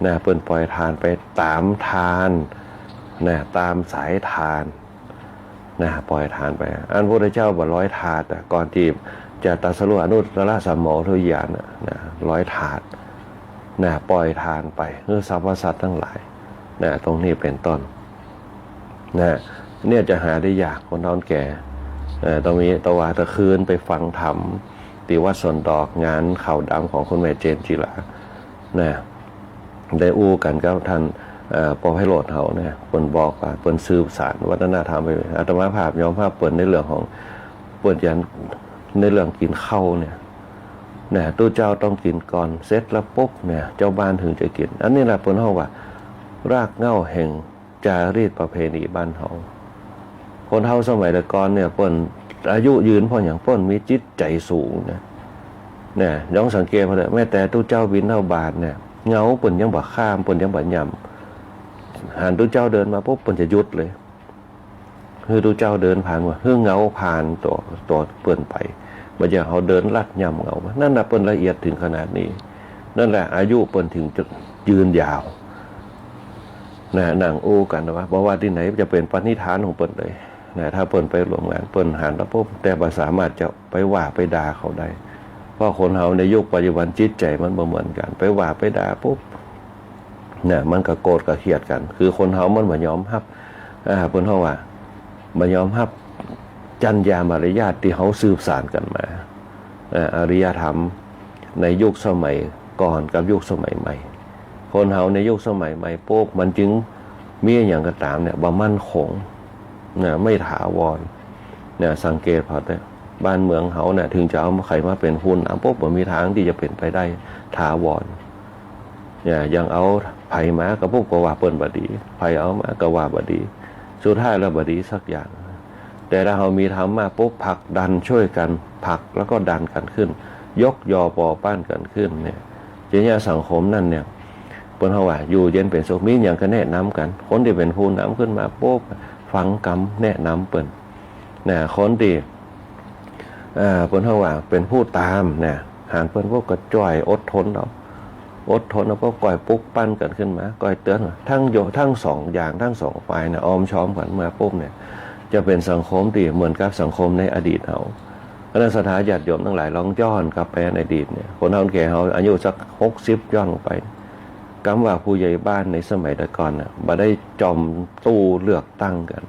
นะ เปิ้นป่อยทานไปต๋ามทาน นะ ต๋ามสายทาน นะ ป่อยทานไป อันพระพุทธเจ้าบ่าลอยถาดอะ ก่อนตี้จะตรัสรู้อนุตตรสัมโพธิญาณอะ นะ ลอยถาด นะ ป่อยทานไป หื้อสรรพสัตว์ตังหลาย นะ ตรงนี้เป๋นต้น นะ เนี่ยจะหาได้ยาก คนเฒ่าแก่ เอ่อ ต้องมีตะวาตะคืนไปฟังธรรม ตี้วัดสวนดอก งานขาวดำของคุณแม่เจนจิรา นะ ได้อู้กั๋นกับท่าน เอ่อ ปอไพโรจน์เฮาเนี่ย เปิ้นบอกว่าเปิ้นสืบสานวัฒนธรรมไป อาตมาภาพยอมฮับเปิ้นในเรื่องของ เปิ้นจะ ในเรื่องกิ๋นข้าวเนี่ย นะ ตุ๊เจ้าต้องกิ๋นก่อน เสร็จแล้วปุ๊บเนี่ย เจ้าบ้านเถิงจะกิ๋น อันนี้แหละเปิ้นฮ้องว่ารากเหง้าแห่ง จารีตประเพณีบ้านเฮา คนเฒ่าสมัยแต่ก่อนเนี่ย เปิ้นอายุยืนเพราะหยัง เปิ้นมีจิตใจ๋สูงนะ เนี่ย ลองสังเกตเบิ่งเถอะ แม้แต่ตุ๊เจ้าบิณฑบาตเนี่ย เงาเปิ้นยังบ่ข้าม เปิ้นยังบ่ย่ำ หันตุ๊เจ้าเดินมาปุ๊บ เปิ้นจะหยุดเลย หื้อตุ๊เจ้าเดินผ่านว่า หื้อเงาผ่านตั๋ว ตั๋วเปิ้นไป บ่ใจ้เฮาเดินลัดย่ำเงา นั่นน่ะเปิ้นละเอียดเถิงขนาดนี้ นั่นแหละอายุเปิ้นเถิงจะยืนยาว นะ นั่งอู้กั๋นว่า บ่ว่าตี้ไหนจะเป๋นปณิธานของเปิ้นเลย นะ ถ้าเปิ้นไปร่วมงาน เปิ้นหันแล้วปุ๊บ แต่บ่สามารถจะไปว่าไปด่าเขาได้ เพราะคนเฮาในยุคปัจจุบันจิตใจ๋มันบ่เหมือนกั๋น ไปว่าไปด่าปุ๊บ นะ มันก็โกรธก็เคียดกั๋น คือคนเฮามันบ่ยอมฮับ อ่า เปิ้นฮ้องว่า บ่ยอมฮับจัญญามารยาทตี้เฮาสืบสานกั๋นมา อ่า อารยธรรมในยุคสมัยก่อนกับยุคสมัยใหม่ คนเฮาในยุคสมัยใหม่ปุ๊บ มันจึงมีอะหยังก็ต๋ามเนี่ย บ่มั่นคง นะ ไม่ถาวร นะ สังเกตผ่อเต๊อะ บ้านเมืองเฮาเนี่ย เถิงจะเอาใผมาเป๋นผู้นำปุ๊บ บ่มีตางตี้จะเป๋นไปได้ถาวร เนี่ย ยังเอาใผมาก็ปุ๊บก็ว่าเปิ้นบ่ดี ใผเอามาก็ว่าบ่ดี สุดท้ายแล้วบ่ดีสักอย่าง แต่ถ้าเฮามีธรรมะปุ๊บ ผลักดันช่วยกั๋น ผลักแล้วก็ดันกั๋นขึ้น ยกยอปอปั้นกั๋นขึ้นเนี่ย จะเยียะสังคมนั้นเนี่ย เปิ้นฮ้องว่าอยู่เย็นเป๋นสุข มีหยังก็แนะนำกั๋น คนตี้เป๋นผู้นำขึ้นมาปุ๊บ ฟังกำแนะนำเปิ้น นะ คนตี้ เอ่อ เปิ้นฮ้องว่าเป๋นผู้ต๋ามนะ หันเปิ้นปุ๊บก็จ้อยอดทนเอา อดทนเอา ก็ก้อยปลุกปั้นกั๋นขึ้นมา ก้อยเตื๋อน ทั้งโย ทั้งสองอย่าง ทั้งสองฝ่ายนะ ออมชอมกั๋นมาปุ๊บเนี่ย จะเป๋นสังคมตี้เหมือนกับสังคมในอดีตเฮา คณะศรัทธาญาติโยมตังหลาย ลองย้อนกลับไปในอดีตเนี่ย คนเฒ่าคนแก่เฮาอายุสักหกสิบย้อนลงไป กำว่าผู้ใหญ่บ้านในสมัยแต่ก่อนน่ะ บ่ได้จอมตู้เลือกตั้งกั๋น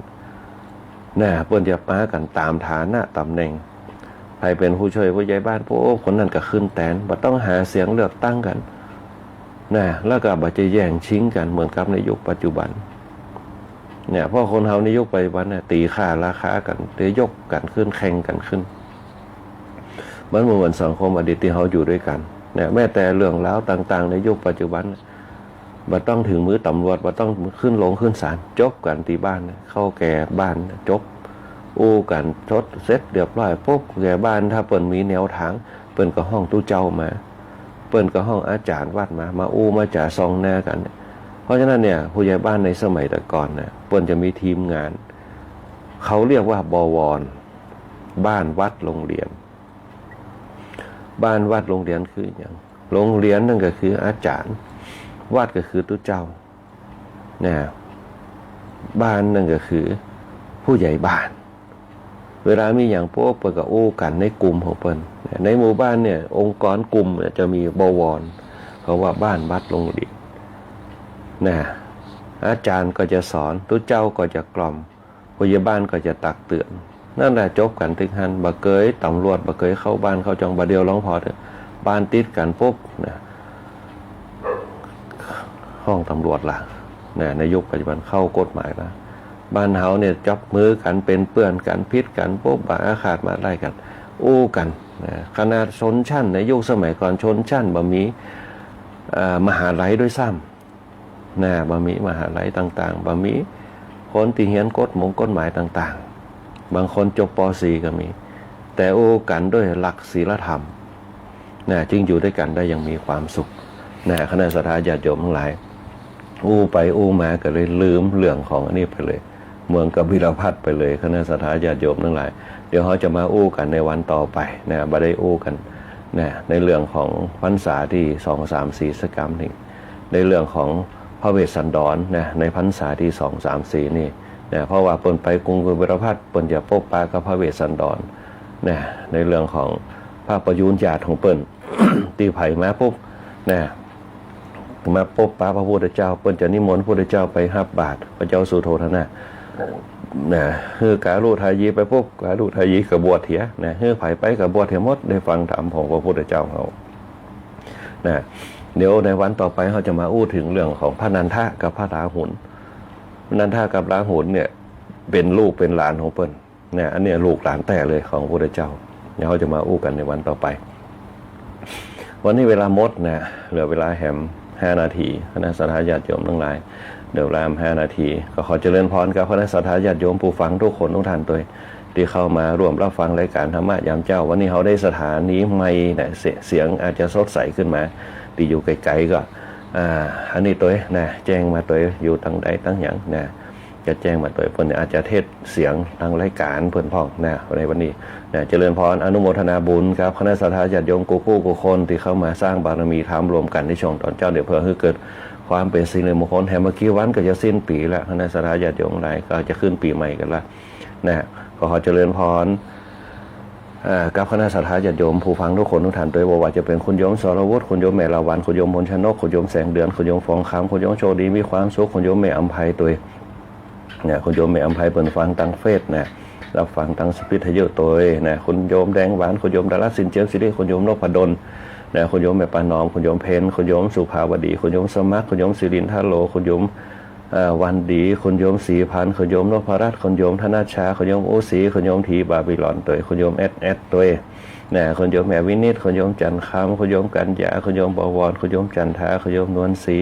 นะ เปิ้นจะปากั๋นต๋ามฐานะต๋ำแหน่ง ใผเป๋นผู้ช่วยผู้ใหญ่บ้านปุ๊บ คนนั้นก็ขึ้นแตน บ่ต้องหาเสียงเลือกตั้งกั๋น นะ แล้วก็บ่จะแย่งชิงกั๋นเหมือนกับในยุคปัจจุบัน เนี่ย เพราะคนเฮาในยุคปัจจุบันเนี่ย ตี๋ค่าราคากั๋น เดี๋ยวยกกั๋นขึ้น แข่งกั๋นขึ้น มันบ่เหมือนสังคมอดีตตี้เฮาอยู่ตวยกั๋น เนี่ย แม้แต่เรื่องราวต่างๆ ในยุคปัจจุบันเนี่ย บ่ต้องเถิงมือต๋ำรวจ บ่ต้องขึ้นโรงขึ้นศาล จบกั๋นตี้บ้านเนี่ย เข้าแก่บ้านเนี่ย จบ อู้กั๋นสดเสร็จเรียบร้อยปุ๊บ แก่บ้านถ้าเปิ้นมีแนวตาง เปิ้นก็ฮ้องตุ๊เจ้ามา เปิ้นก็ฮ้องอาจารย์วัดมา มาอู้มาจ๋าส่องหน้ากั๋นเนี่ย เพราะฉะนั้นเนี่ย ผู้ใหญ่บ้านในสมัยแต่ก่อนเนี่ย เปิ้นจะมีทีมงาน เขาเรียกว่า บวร บ้านวัดโรงเรียน บ้านวัดโรงเรียนคือหยัง โรงเรียนนั่นก็คืออาจารย์ วัดก็คือตุ๊เจ้า นะ บ้านนั่นก็คือผู้ใหญ่บ้าน เวลามีหยังปุ๊บ เปิ้นก็อู้กั๋นในกลุ่มของเปิ้น ในหมู่บ้านเนี่ย องค์กรกลุ่มเนี่ยจะมีบวร เขาว่าบ้านวัดโรงเรียน นะ อาจารย์ก็จะสอน ตุ๊เจ้าก็จะกล่อม ผู้ใหญ่บ้านก็จะตักเตือน นั่นแหละ จบกั๋นตึงหั้น บ่เกยต๋ำรวจ บ่เกยเข้าบ้านเข้าจ่อง บ่าเดี่ยวลองผ่อเต๊อะ บ้านติดกั๋นปุ๊บนะ ฮ้องต๋ำรวจละ นะ ในยุคปัจจุบันเข้ากฎหมายละ บ้านเฮาเนี่ยจับมือกั๋น เป๋นเปื้อนกั๋น ผิดกั๋นปุ๊บ บ่อาฆาตมาร้ายกั๋น อู้กั๋น นะ ขนาดชนชั้น ในยุคสมัยก่อนชนชั้นบ่มี เอ่อ มหาลัยด้วยซ้ำ นะ บ่มีมหาลัยต่างๆ บ่มีคนตี้เฮียนกฎหมงกฎหมายต่างๆ บางคนจบ ป.สี่ ก็มี แต่อู้กั๋นด้วยหลักศีลธรรม นะ จึงอยู่ตวยกั๋นได้อย่างมีความสุข นะ คณะศรัทธาญาติโยมตังหลาย อู้ไปอู้มาก็เลยลืมเรื่องของอันนี้ไปเลย เหมือนกับวีรพัฒน์ไปเลย คณะศรัทธาญาติโยมตังหลาย เดี๋ยวเฮาจะมาอู้กั๋นในวันต่อไป นะ บ่ได้อู้กั๋น นะ ในเรื่องของพรรษาตี้สอง สาม สี่ สักกำนึ่ง ในเรื่องของพระเวสสันดรนะ ในพรรษาตี้สอง สาม สี่ นี่นะ เพราะว่าเปิ้นไปกรุงกบิลพัสดุ์ เปิ้นจะปบปะกับพระเวสสันดรนะ ในเรื่องของพระประยูรญาติของเปิ้น ตี้ใผมาปุ๊บนะ มาปบปะพระพุทธเจ้า เปิ้นจะนิมนต์พระพุทธเจ้าไปฮับบาตร พระเจ้าสุโธทนะ นะ หื้อก๋าลุทายีไปปุ๊บ ก๋าลุทายีก็บวชเหียนะ หื้อใผไปก็บวชเหียหมด ได้ฟังธรรมของพระพุทธเจ้าเฮา นะ เดี๋ยวในวันต่อไปเฮาจะมาอู้เถิงเรื่องของพระนันทะกับพระราหุล พระนันทะกับราหุลเนี่ย เป๋นลูกเป๋นหลานของเปิ้นนะ อันเนี้ยลูกหลานแต๊เลยของพระพุทธเจ้า เดี๋ยวเฮาจะมาอู้กั๋นในวันต่อไป วันนี้เวลาหมดนะ เหลือเวลาแหมห้านาที คณะศรัทธาญาติโยมตังหลาย เหลือเวลาห้านาที ก็ขอเจริญพรกับคณะศรัทธาญาติโยมผู้ฟังกู้คนกู้ต้านตวย ตี้เข้ามาร่วมฮับฟังรายก๋านธรรมะยามเจ๊า วันนี้เฮาได้สถานีใหม่นะ เส- เสียงอาจจะสดใสขึ้นมา ตี้อยู่ไก๋ๆ ก็ อ่า อันนี้ตวยนะ แจ้งมาตวย อยู่ตังใดตังหยังนะ จะแจ้งมาตวย เปิ้นอาจจะเทศเสียงตางรายก๋านเปิ้นพ่องนะ ในวันนี้นะ เจริญพร อนุโมทนาบุญกับคณะศรัทธาญาติโยมกู้กู้คนตี้เข้ามาสร้างบารมีธรรมร่วมกั๋นในช่วงต๋อนเจ๊า เดี๋ยวเปื้อหื้อเกิดความเป๋นสิริมงคล แหมบ่กี่วันก็จะสิ้นปี๋ละ คณะศรัทธาญาติโยมตังหลาย ก็จะขึ้นปี๋ใหม่กั๋นละนะ ก็ขอเจริญพร อ่า กับคณะศรัทธาญาติโยมผู้ฟังกู้คนกู้ต้านตวย บ่ว่าจะเป๋นคุณโยมสรวุฒิ คุณโยมแม่ละวัน คุณโยมมนชนก คุณโยมแสงเดือน คุณโยมฟองคำ คุณโยมโชคดีมีความสุข คุณโยมแม่อำไพตวย เนี่ย คุณโยมแม่อำไพเปิ้นฟังตางเฟซนะ ฮับฟังตางวิทยุตวยนะ คุณโยมแดงหวาน คุณโยมดารัตน์ สินเจียมสิริ คุณโยมนพดลนะ คุณโยมแม่ประนอม คุณโยมเพ็ญ คุณโยมสุภาวดี คุณโยมสมัคร คุณโยมสิรินทโล คุณโยม เอ่อ วันดี คุณโยมศรีพันธ์ คุณโยมนพรัตน์ คุณโยมธนชชา คุณโยมอุศรี คุณโยมถีบาบิลอนตวย คุณโยมแอดแอดตวย นะ คุณโยมแม่วินิต คุณโยมจันทร์คำ คุณโยมกัญญา คุณโยมบวร คุณโยมจันทา คุณโยมนวลศรี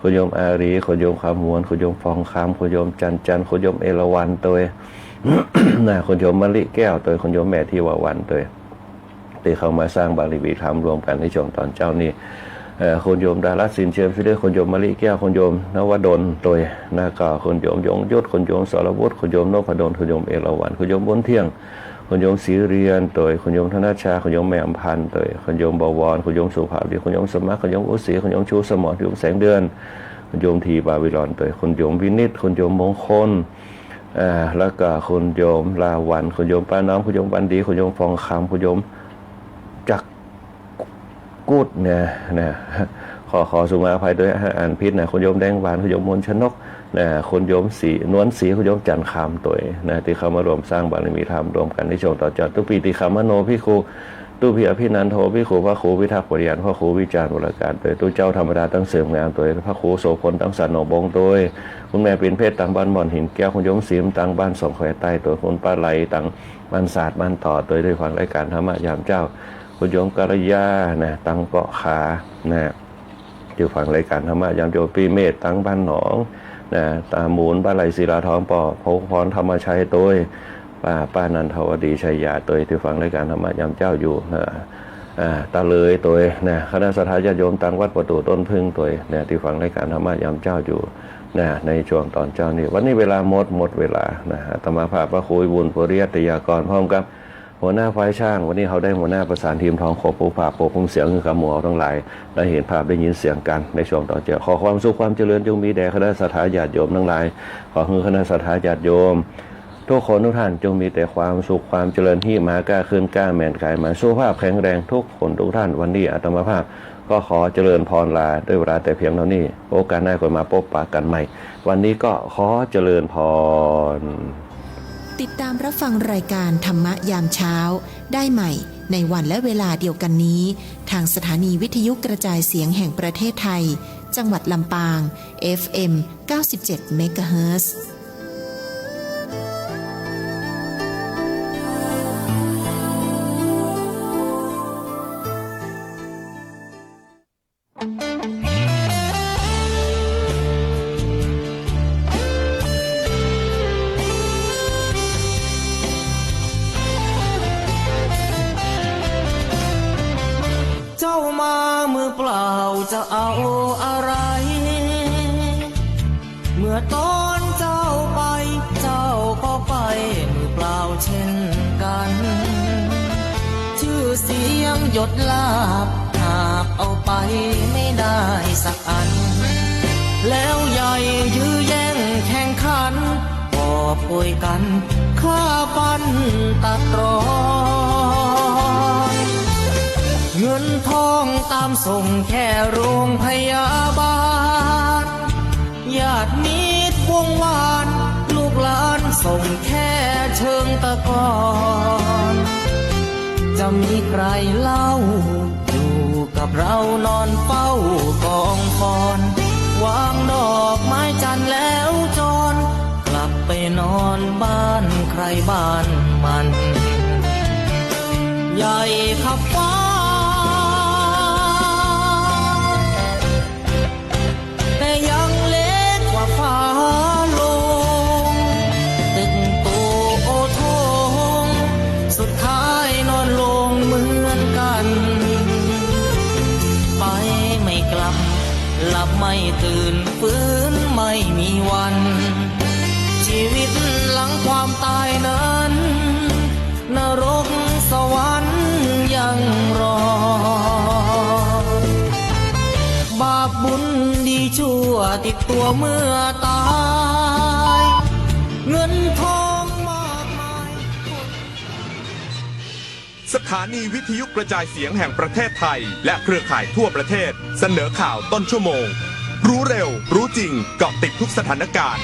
คุณโยมอารี คุณโยมคำมวล คุณโยมฟองคำ คุณโยมจันทร์จันทร์ คุณโยมเอราวัณตวย นะ คุณโยมมะลิแก้วตวย คุณโยมแม่ทิวาวัณตวย ตี้เข้ามาสร้างบารมีธรรมร่วมกั๋นในช่วงต๋อนเจ๊านี้ เอ่อ คุณโยมดารัตน์ สินเจียมสิริ คุณโยมมะลิแก้ว คุณโยมนวดลตวย แล้วก็คุณโยมยงยุทธ คุณโยมสรวุฒิ คุณโยมนพดล คุณโยมเอราวัณ คุณโยมบุญเที่ยง คุณโยมศรีเรียนตวย คุณโยมธนชชา คุณโยมแม่อำพันตวย คุณโยมบวร คุณโยมสุภาพดี คุณโยมสมัคร คุณโยมอุศรี คุณโยมชูสมร คุณโยมแสงเดือน คุณโยมถีบาบิลอนตวย คุณโยมวินิต คุณโยมมงคล อ่า แล้วก็คุณโยมลาวัณ คุณโยมป้าน้อม คุณโยมวันดี คุณโยมฟองคำ คุณโยมจักรกุดเนี่ย นะ ขอ ขอสุมาอภัยตวย อ่านผิดนะ คุณโยมแดงหวาน คุณโยมมนชนก นะ คุณโยมศรี นวลศรี คุณโยมจันทร์คำตวยนะ ตี้เข้ามาร่วมสร้างบารมีธรรมร่วมกั๋นในช่วงต๋อนเจ๊า ตุปีติขามโนภิกขุ ตุปีอภินันโทภิกขุ พระครูพิทักษ์ปริยัน พระครูวิจารณ์วรการตวย ตุ๊เจ้าธรรมดาตังเสริมงามตวย พระครูโสภณตังสันหนองบงตวย คุณแม่ปิ่นเพชรตังบ้านม่อนหินแก้ว คุณโยมสิมตังบ้านสองแควใต้ตวย คุณป้าไหลตังบ้านสาดบ้านต่อตวย ตี้ฟังรายการธรรมะยามเจ๊า คุณโยมกัลยานะ ตังเกาะขานะ ตี้ฟังรายการธรรมะยามเจ๊า ปี้เมธตังบ้านหนองนะ ตาหมูนบ้านไหลศิลาทอง ป้อพงษ์พรธรรมชัยตวย ป้า ป้านันทวดีชัยยาตวย ตี้ฟังรายการธรรมะยามเจ๊าอยู่นะ อ่า ตาเลยตวยนะ คณะศรัทธาญาติโยมตังวัดประตู๋ต้นผึ้งตวยนะ ตี้ฟังรายการธรรมะยามเจ๊าอยู่นะ ในช่วงต๋อนเจ๊านี้ วันนี้เวลาหมด หมดเวลานะ อาตมาภาพพระครูวิบูลย์ ปริยัตยากร พร้อมกับหัวหน้าฝ่ายช่าง วันนี้เฮาได้หัวหน้าประสานทีมทองครบ ผู้ภาคควบคุมเสียง คือขมัวตังหลาย ได้หันภาพได้ยินเสียงกั๋นในช่วงต๋อนเจ๊า ขอความสุขความเจริญจงมีแด่คณะศรัทธาญาติโยมตังหลาย ขอหื้อคณะศรัทธาญาติโยม ทุกคนทุกท่านจงมีแต่ความสุขความเจริญ ฮิมาก้าขึ้นก้าแหม่นก๋ายหมาย สุขภาพแข็งแรงทุกคนทุกท่าน วันนี้อาตมาภาพก็ขอเจริญพรลาด้วยเวลาแต่เพียงเท่านี้ โอกาสหน้าก็มาปะกั๋นใหม่ วันนี้ก็ขอเจริญพร ติดตามรับฟังรายการธรรมะยามเช้าได้ใหม่ในวันและเวลาเดียวกันนี้ ทางสถานีวิทยุกระจายเสียงแห่งประเทศไทย จังหวัดลำปาง เอฟเอ็ม เก้าสิบเจ็ดเมกะเฮิรตซ์ เจ้ามามือเปล่าจะเอาอะไร เมื่อตอนเจ้าไป เจ้าก็ไปมือเปล่าเช่นกัน ชื่อเสียงยศลาภหาบเอาไปไม่ได้สักอัน แล้วใหญ่ยื้อแย่งแข่งขัน กอบโกยกั๋นฆ่าฟันตัดรอน เงินทองตามส่งแค่โรงพยาบาล ญาติมิตรวงวาน ลูกหลานส่งแค่เชิงตะกอน จะมีใครเล่า อยู่กับเรานอนเฝ้ากองฟอน วางดอกไม้จันทร์แล้วจร กลับไปนอนบ้านใครบ้านมัน ใหญ่ขับฟ้า แต่ยังเล็กกว่าฟ้าโลง ตึกโตโอโถง สุดท้ายนอนลงเหมือนกัน ไปไม่กลับ หลับไม่ตื่น ฟื้นไม่มีวัน ชีวิตหลังความตายนั้น นรกสวรรค์ยังรอ บาปบุญดีชั่วติดตัวเมื่อตาย เงินทองมากมาย สถานีวิทยุกระจายเสียงแห่งประเทศไทย และเครือข่ายทั่วประเทศ เสนอข่าวต้นชั่วโมง รู้เร็ว รู้จริง เกาะติดทุกสถานการณ์